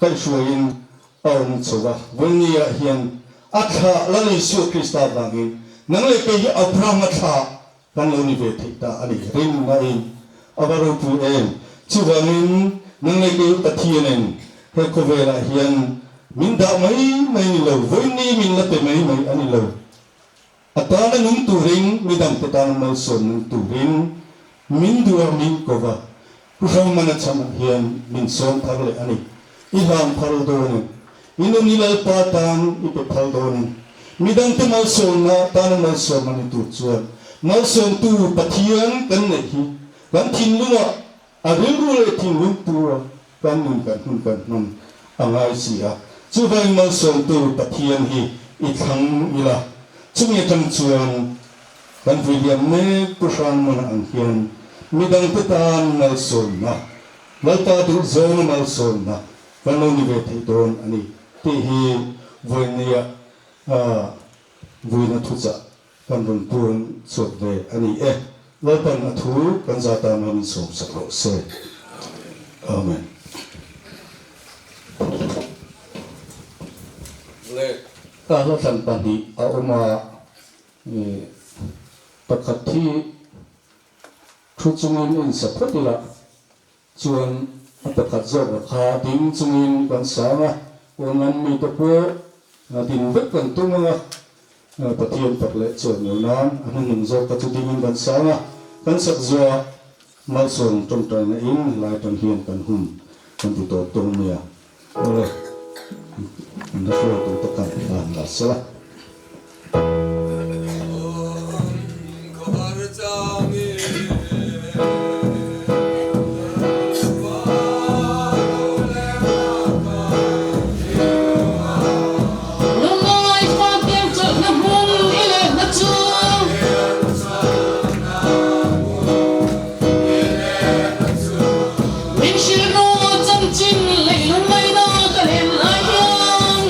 kaihhruaiin. a awm chho a, Vawlnia hian a thlah Lal Isua Krista vangin nang leh kei hi Abrahama thlah kan lo ni ve theih ta a ni. Rinnain a va ropui em! Chuvangin nang leh kei Pathianin he khawvelah hian min dah mai mai ni lo, vawini min la pe mai mai a ni lo. A tana nung turin, midangte tana malsawm nung turin min duh a, min ko va. Pu Hrangmana chhamah hian min sawm thar leh a ni. I hlang phal dawnin, i nun i Lalpa tan i pe phal dawnin, midangte malsawmna tana malsawm a ni tur chuan malsawmtu Pathian kan neih hi kan thinlungah a rilru leh thinlung tura kan nun kan hun kan hman a ngai si a. Chuvangin malsawmtu Pathian hi i thlang ila, chumi atang chuan Kan vui liam mek Pu Hrangmana ang hian midangte tan malsawmna, Lalpa duh zawnga malsawmna kan lo ni ve thei dawn a ni tih hi vawinia vuina thuchah kan rawn puan chhuak ve a ni e. Lalpan a thu kan za tan rawn insawmsak rawh se. Amen. Ka hlawhthlan pahnih a awm a. Pakhat hi thu chungin in sa phawt ila chuan a pakhat zawk a kha ding chungin kan sang a, pawn lam mite pawh din vek kan tum ang a, Pathian fak leh chuan lo nan a hnuhnung zawk kha chu dingin kan sang a, kan sak zuah malsawm tawngtaina in lai tang hian kan hun kan ti tawp dawn nia. Awle, an la hruai tur te kan hlan la sela. Min hrilh rawh chanchin leilung ngaina ka len lai hian.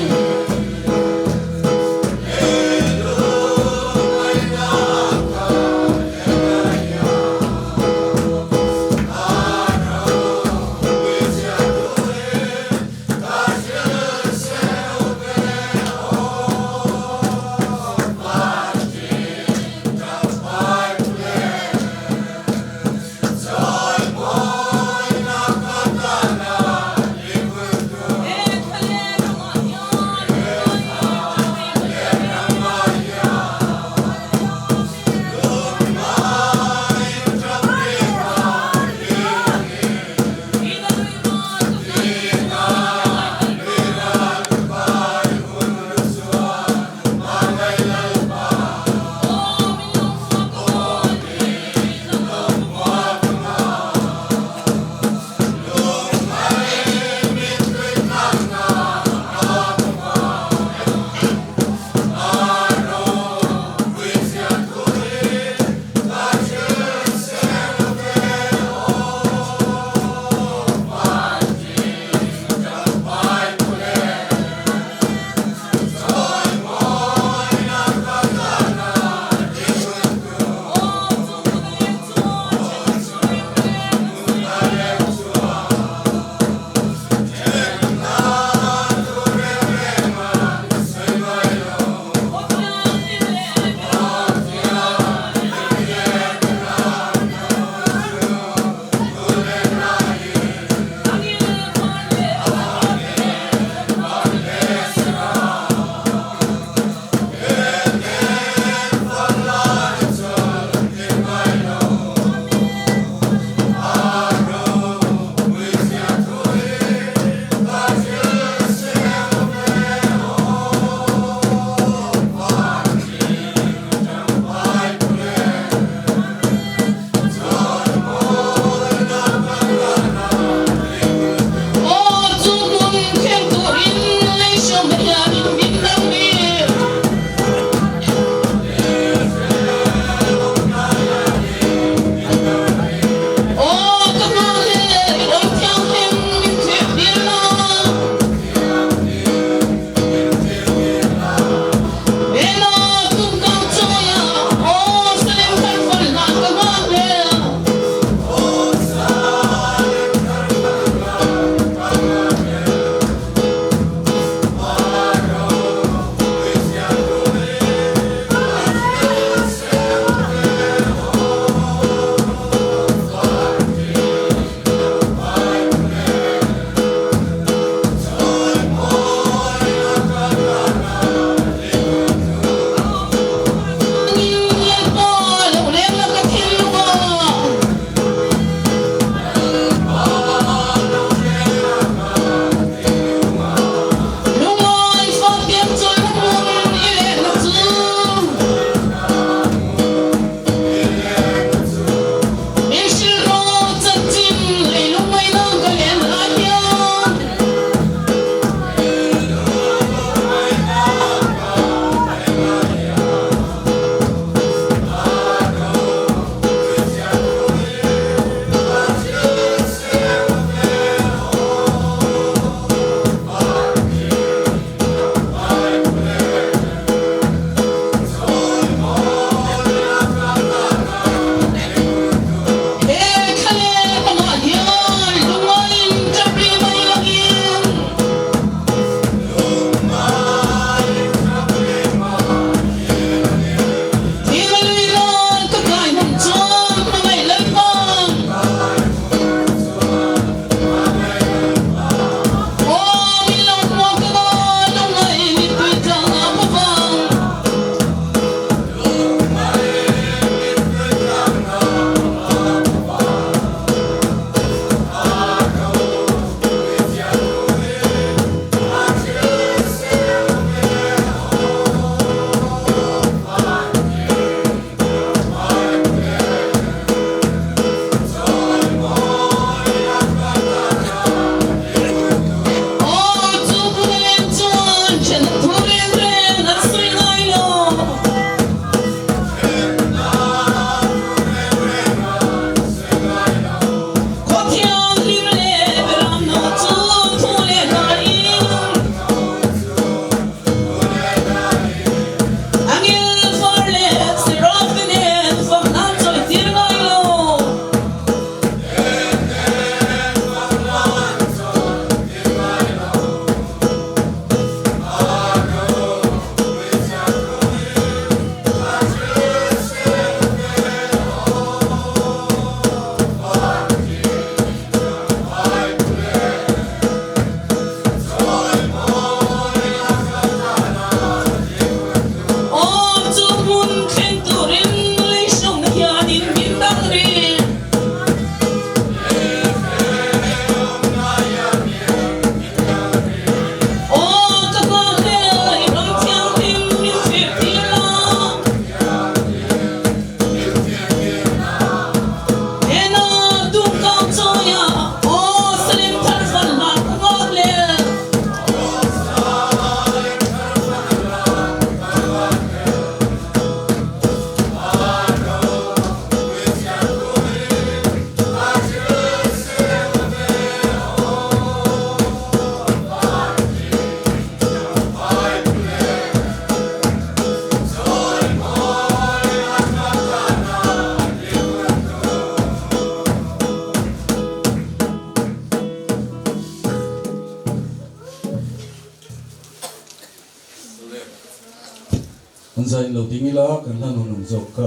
Zaiin lo ding ila kan hlan hun ang zawk kha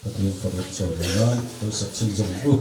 Pathian fak leh chawi leh nan lo sak chhin zawk ang u.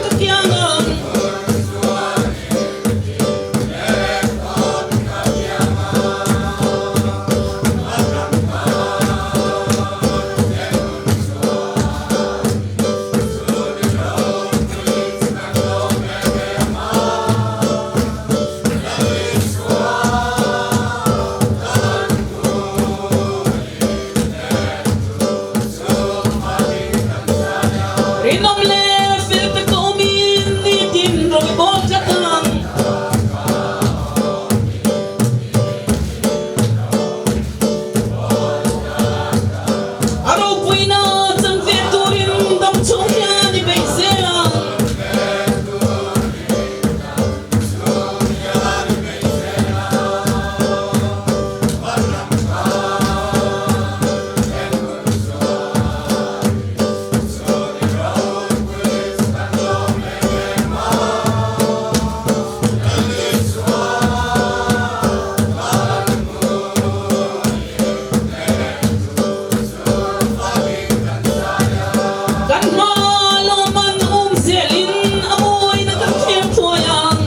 ka kiang. Rinawm leh fel tak ka awmin nitin rawi bawl tlat ang. A ropuina chan ve turin dam chhung hian i beih zel ang. Kan hma lawman um zelin a mawina kan thlir thuai ang.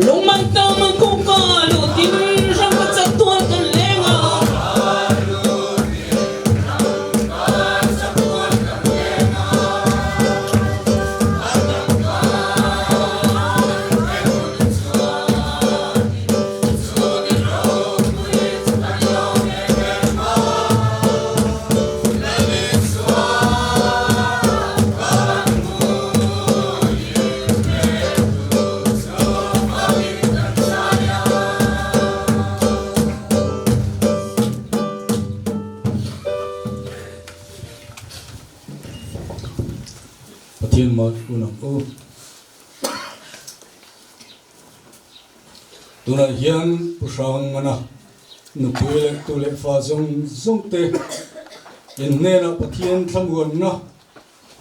Lungman tam kawngka lutin ram ka chat tual kan leng a. Pathian mal un ang u. Tunah hian Pu Hrangmana nupui leh tu leh fa zawng zawng te in hnenah Pathian thlamuanna,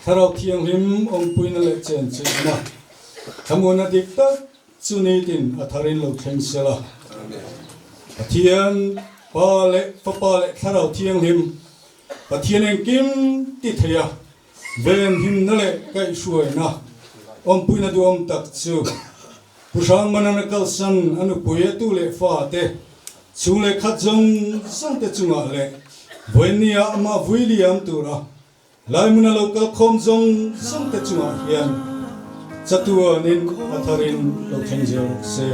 Thlarau Thianghlim awmpuina leh chenchilhna, thlamuanna dik tak chu nitin a tharin lo thleng sela. Pathian Pa leh Fapa leh Thlarau Thianghlim, Pathian engkim ti theia Venhimna leh kaihhruaina awmpuina duhawm tak chu Pu Hrangmanan a kalsan a nupui a tu leh fa te, chhung leh khat zawng zawng te chungah leh vawinia amah vui liam tura laihmun a lo kal khawm zawng zawng te chungah hian chatuanin a tharin lo thleng zel rawh se.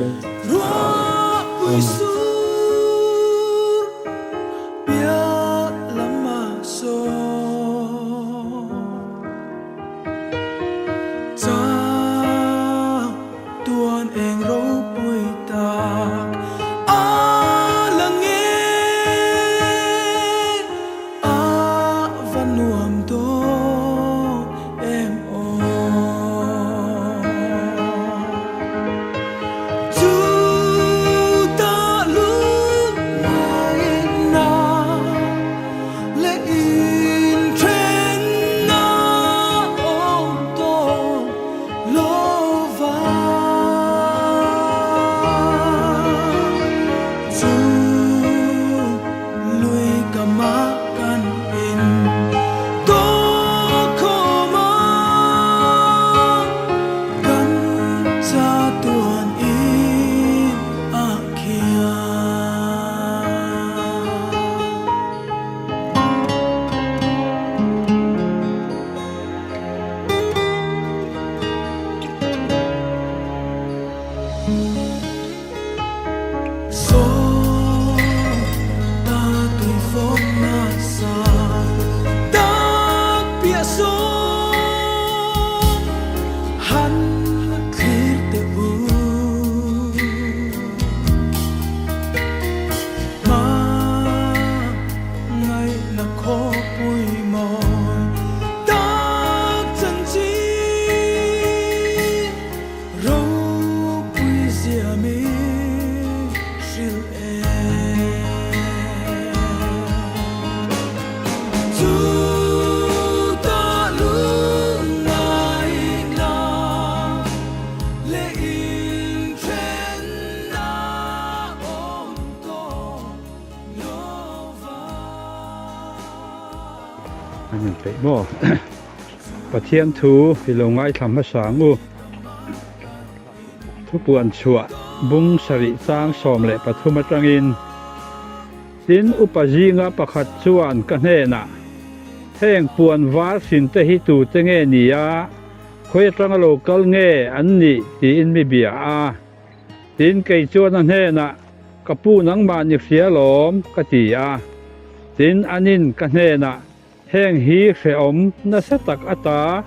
Amen. An inpeih maw? Pathian thu i lo ngaithla hmasa ang u. Thupuan chhuah bung sarih chang 13 atangin, Tin, upa zinga pakhat chuan ka hnenah, Heng puan var hrin te hi tute nge ni a, khawi atanga lo kal nge an nih? tiin mi bia a. Tin, kei chuan a hnenah, Ka pu nangmah ni hria lawm, ka ti a. Tin, anin ka hnenah, Heng hi hrehawm nasa tak ata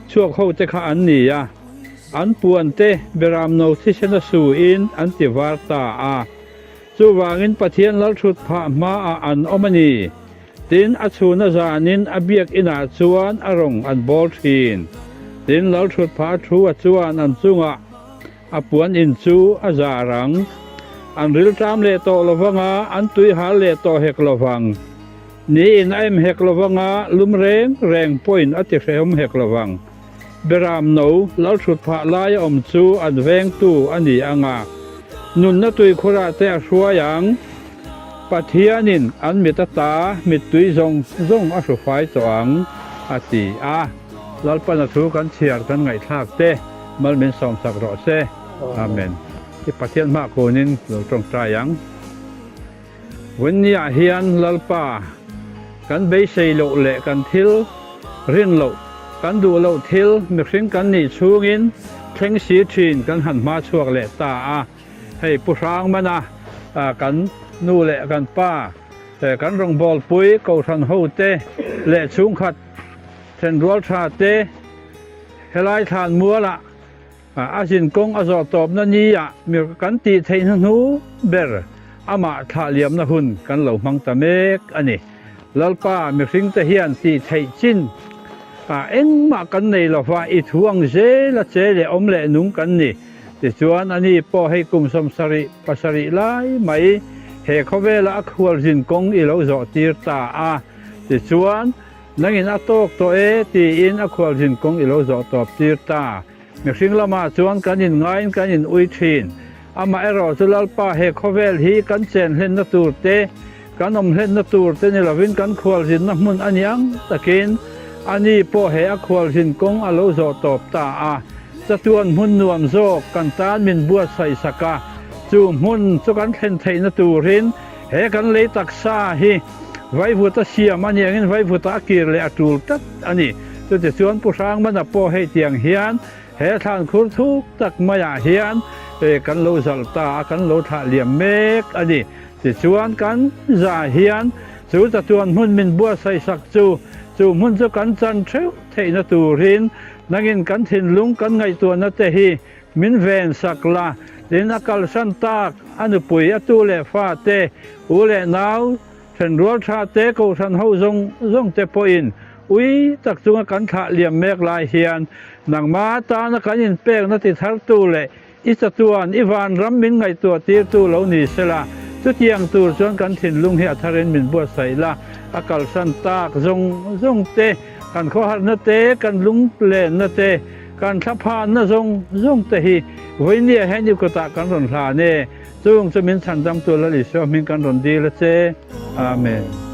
chhuak ho te kha an ni a, an puan te beramno thisen a su in an ti var ta a. Chuvangin Pathian lalthut phah hmaah an awm a ni. Tin, a chhuna zanin a biak inah chuan a rawng an bawl thin. Tin, lalthut phah thu a chuan an chungah A puan in chu a zar ang. An rilṭam leh tawh lo vanga, an tui hal leh tawh hek lo vang. Niin a em hek lo vanga, lum reng reng pawhin a ti hrehawm hek lo vang. Beram no, lalhrut phah laia awm chu an vengtu a ni ang a, nunna tuikhurah te a hruai ang. Pathianin an mit ata mittui zawng zawng a hrufai tawh ang, a ti a. Lalpana thu kan chhiar kan ngaihthlak te mal min sawmsak rawh se. Amen. I Pathian hma kunin lo tawngtai ang. Vawinia hian Lalpa kan beisei loh leh kan thil rin loh, kan duh loh thil mihring kan nih chhungin thleng si thin kan han hma chhuak leh ta a. Hei Pu Hrangmana kan nu leh kan pa kan rawngbawlpui Kohhran hote leh chhungkhat Thenrual tha te helai thlan mualah a zin kawng a zawh tawpna nia mir kan tih theih hnuhnu ber amah thlah liamna hun kan lo hmang ta mek a ni. Lalpa mihring te hian tih theih chin ah engmah kan nei lova i thu ang zel a che leh awm leh nung kan ni. Tichuan ani pawh hei kum 70 pasarih lai mai he khawvela a khualzin kawng i lo zawh tir ta a. Tichuan Nangin a tawk tawh e tiin a khualzin kawng i lo zawh tawp tir ta. Mihring lamah chuan kan inngaiin kan in ui thin. Amaherawh chu Lalpa he khawvel hi kan chen hlenna tur te, kan awm hlenna tur te ni lovin kan khualzinna hmun a ni ang takin ani pawh he a khualzin kawng a lo zawh tawp ta a. Chatuan hmun nuam zawk kan tan min buatsaih sak a, chu hmun chu kan thlen theihna turin he kan lei taksa hi Vaivuta siam a niangin Vaivuta a kir leh a tul tlat a ni. Chutichuan Pu Hrangmana pawh hei tiang hian he thlan khur thuk tak maiah hian kan lo zalh ta a, kan lo thlah liam mek a ni. Tichuan kan za hian chu chatuan hmun min buatsaih sak chu, chu hmun chu kan chan theuh theihna turin nangin kan thinlung kan ngaihtuahna te hi Min ven sak la, tin a kalsan tak, a nupui, a tu leh fa te, u leh nau, thenrual tha te, kohhran ho zawng zawng te pawhin ui tak chunga kan thlah liam mek lai hian nangma tana kan inpekna ti thartu leh i chatuan, i vanram min ngaihtuah tirtu lo ni sela, chutiang tur chuan kan thinlung hi a tharin min buatsaih la, a kalsan tak zawng zawng te, kan khawharna te, kan lunglenna te, Kan thlaphanna zawng zawng te hi vawinia hian i kutah kan rawn hlan e. Chung chu min chhandamtu Lal Isua hming kan rawn dil a che. Amen.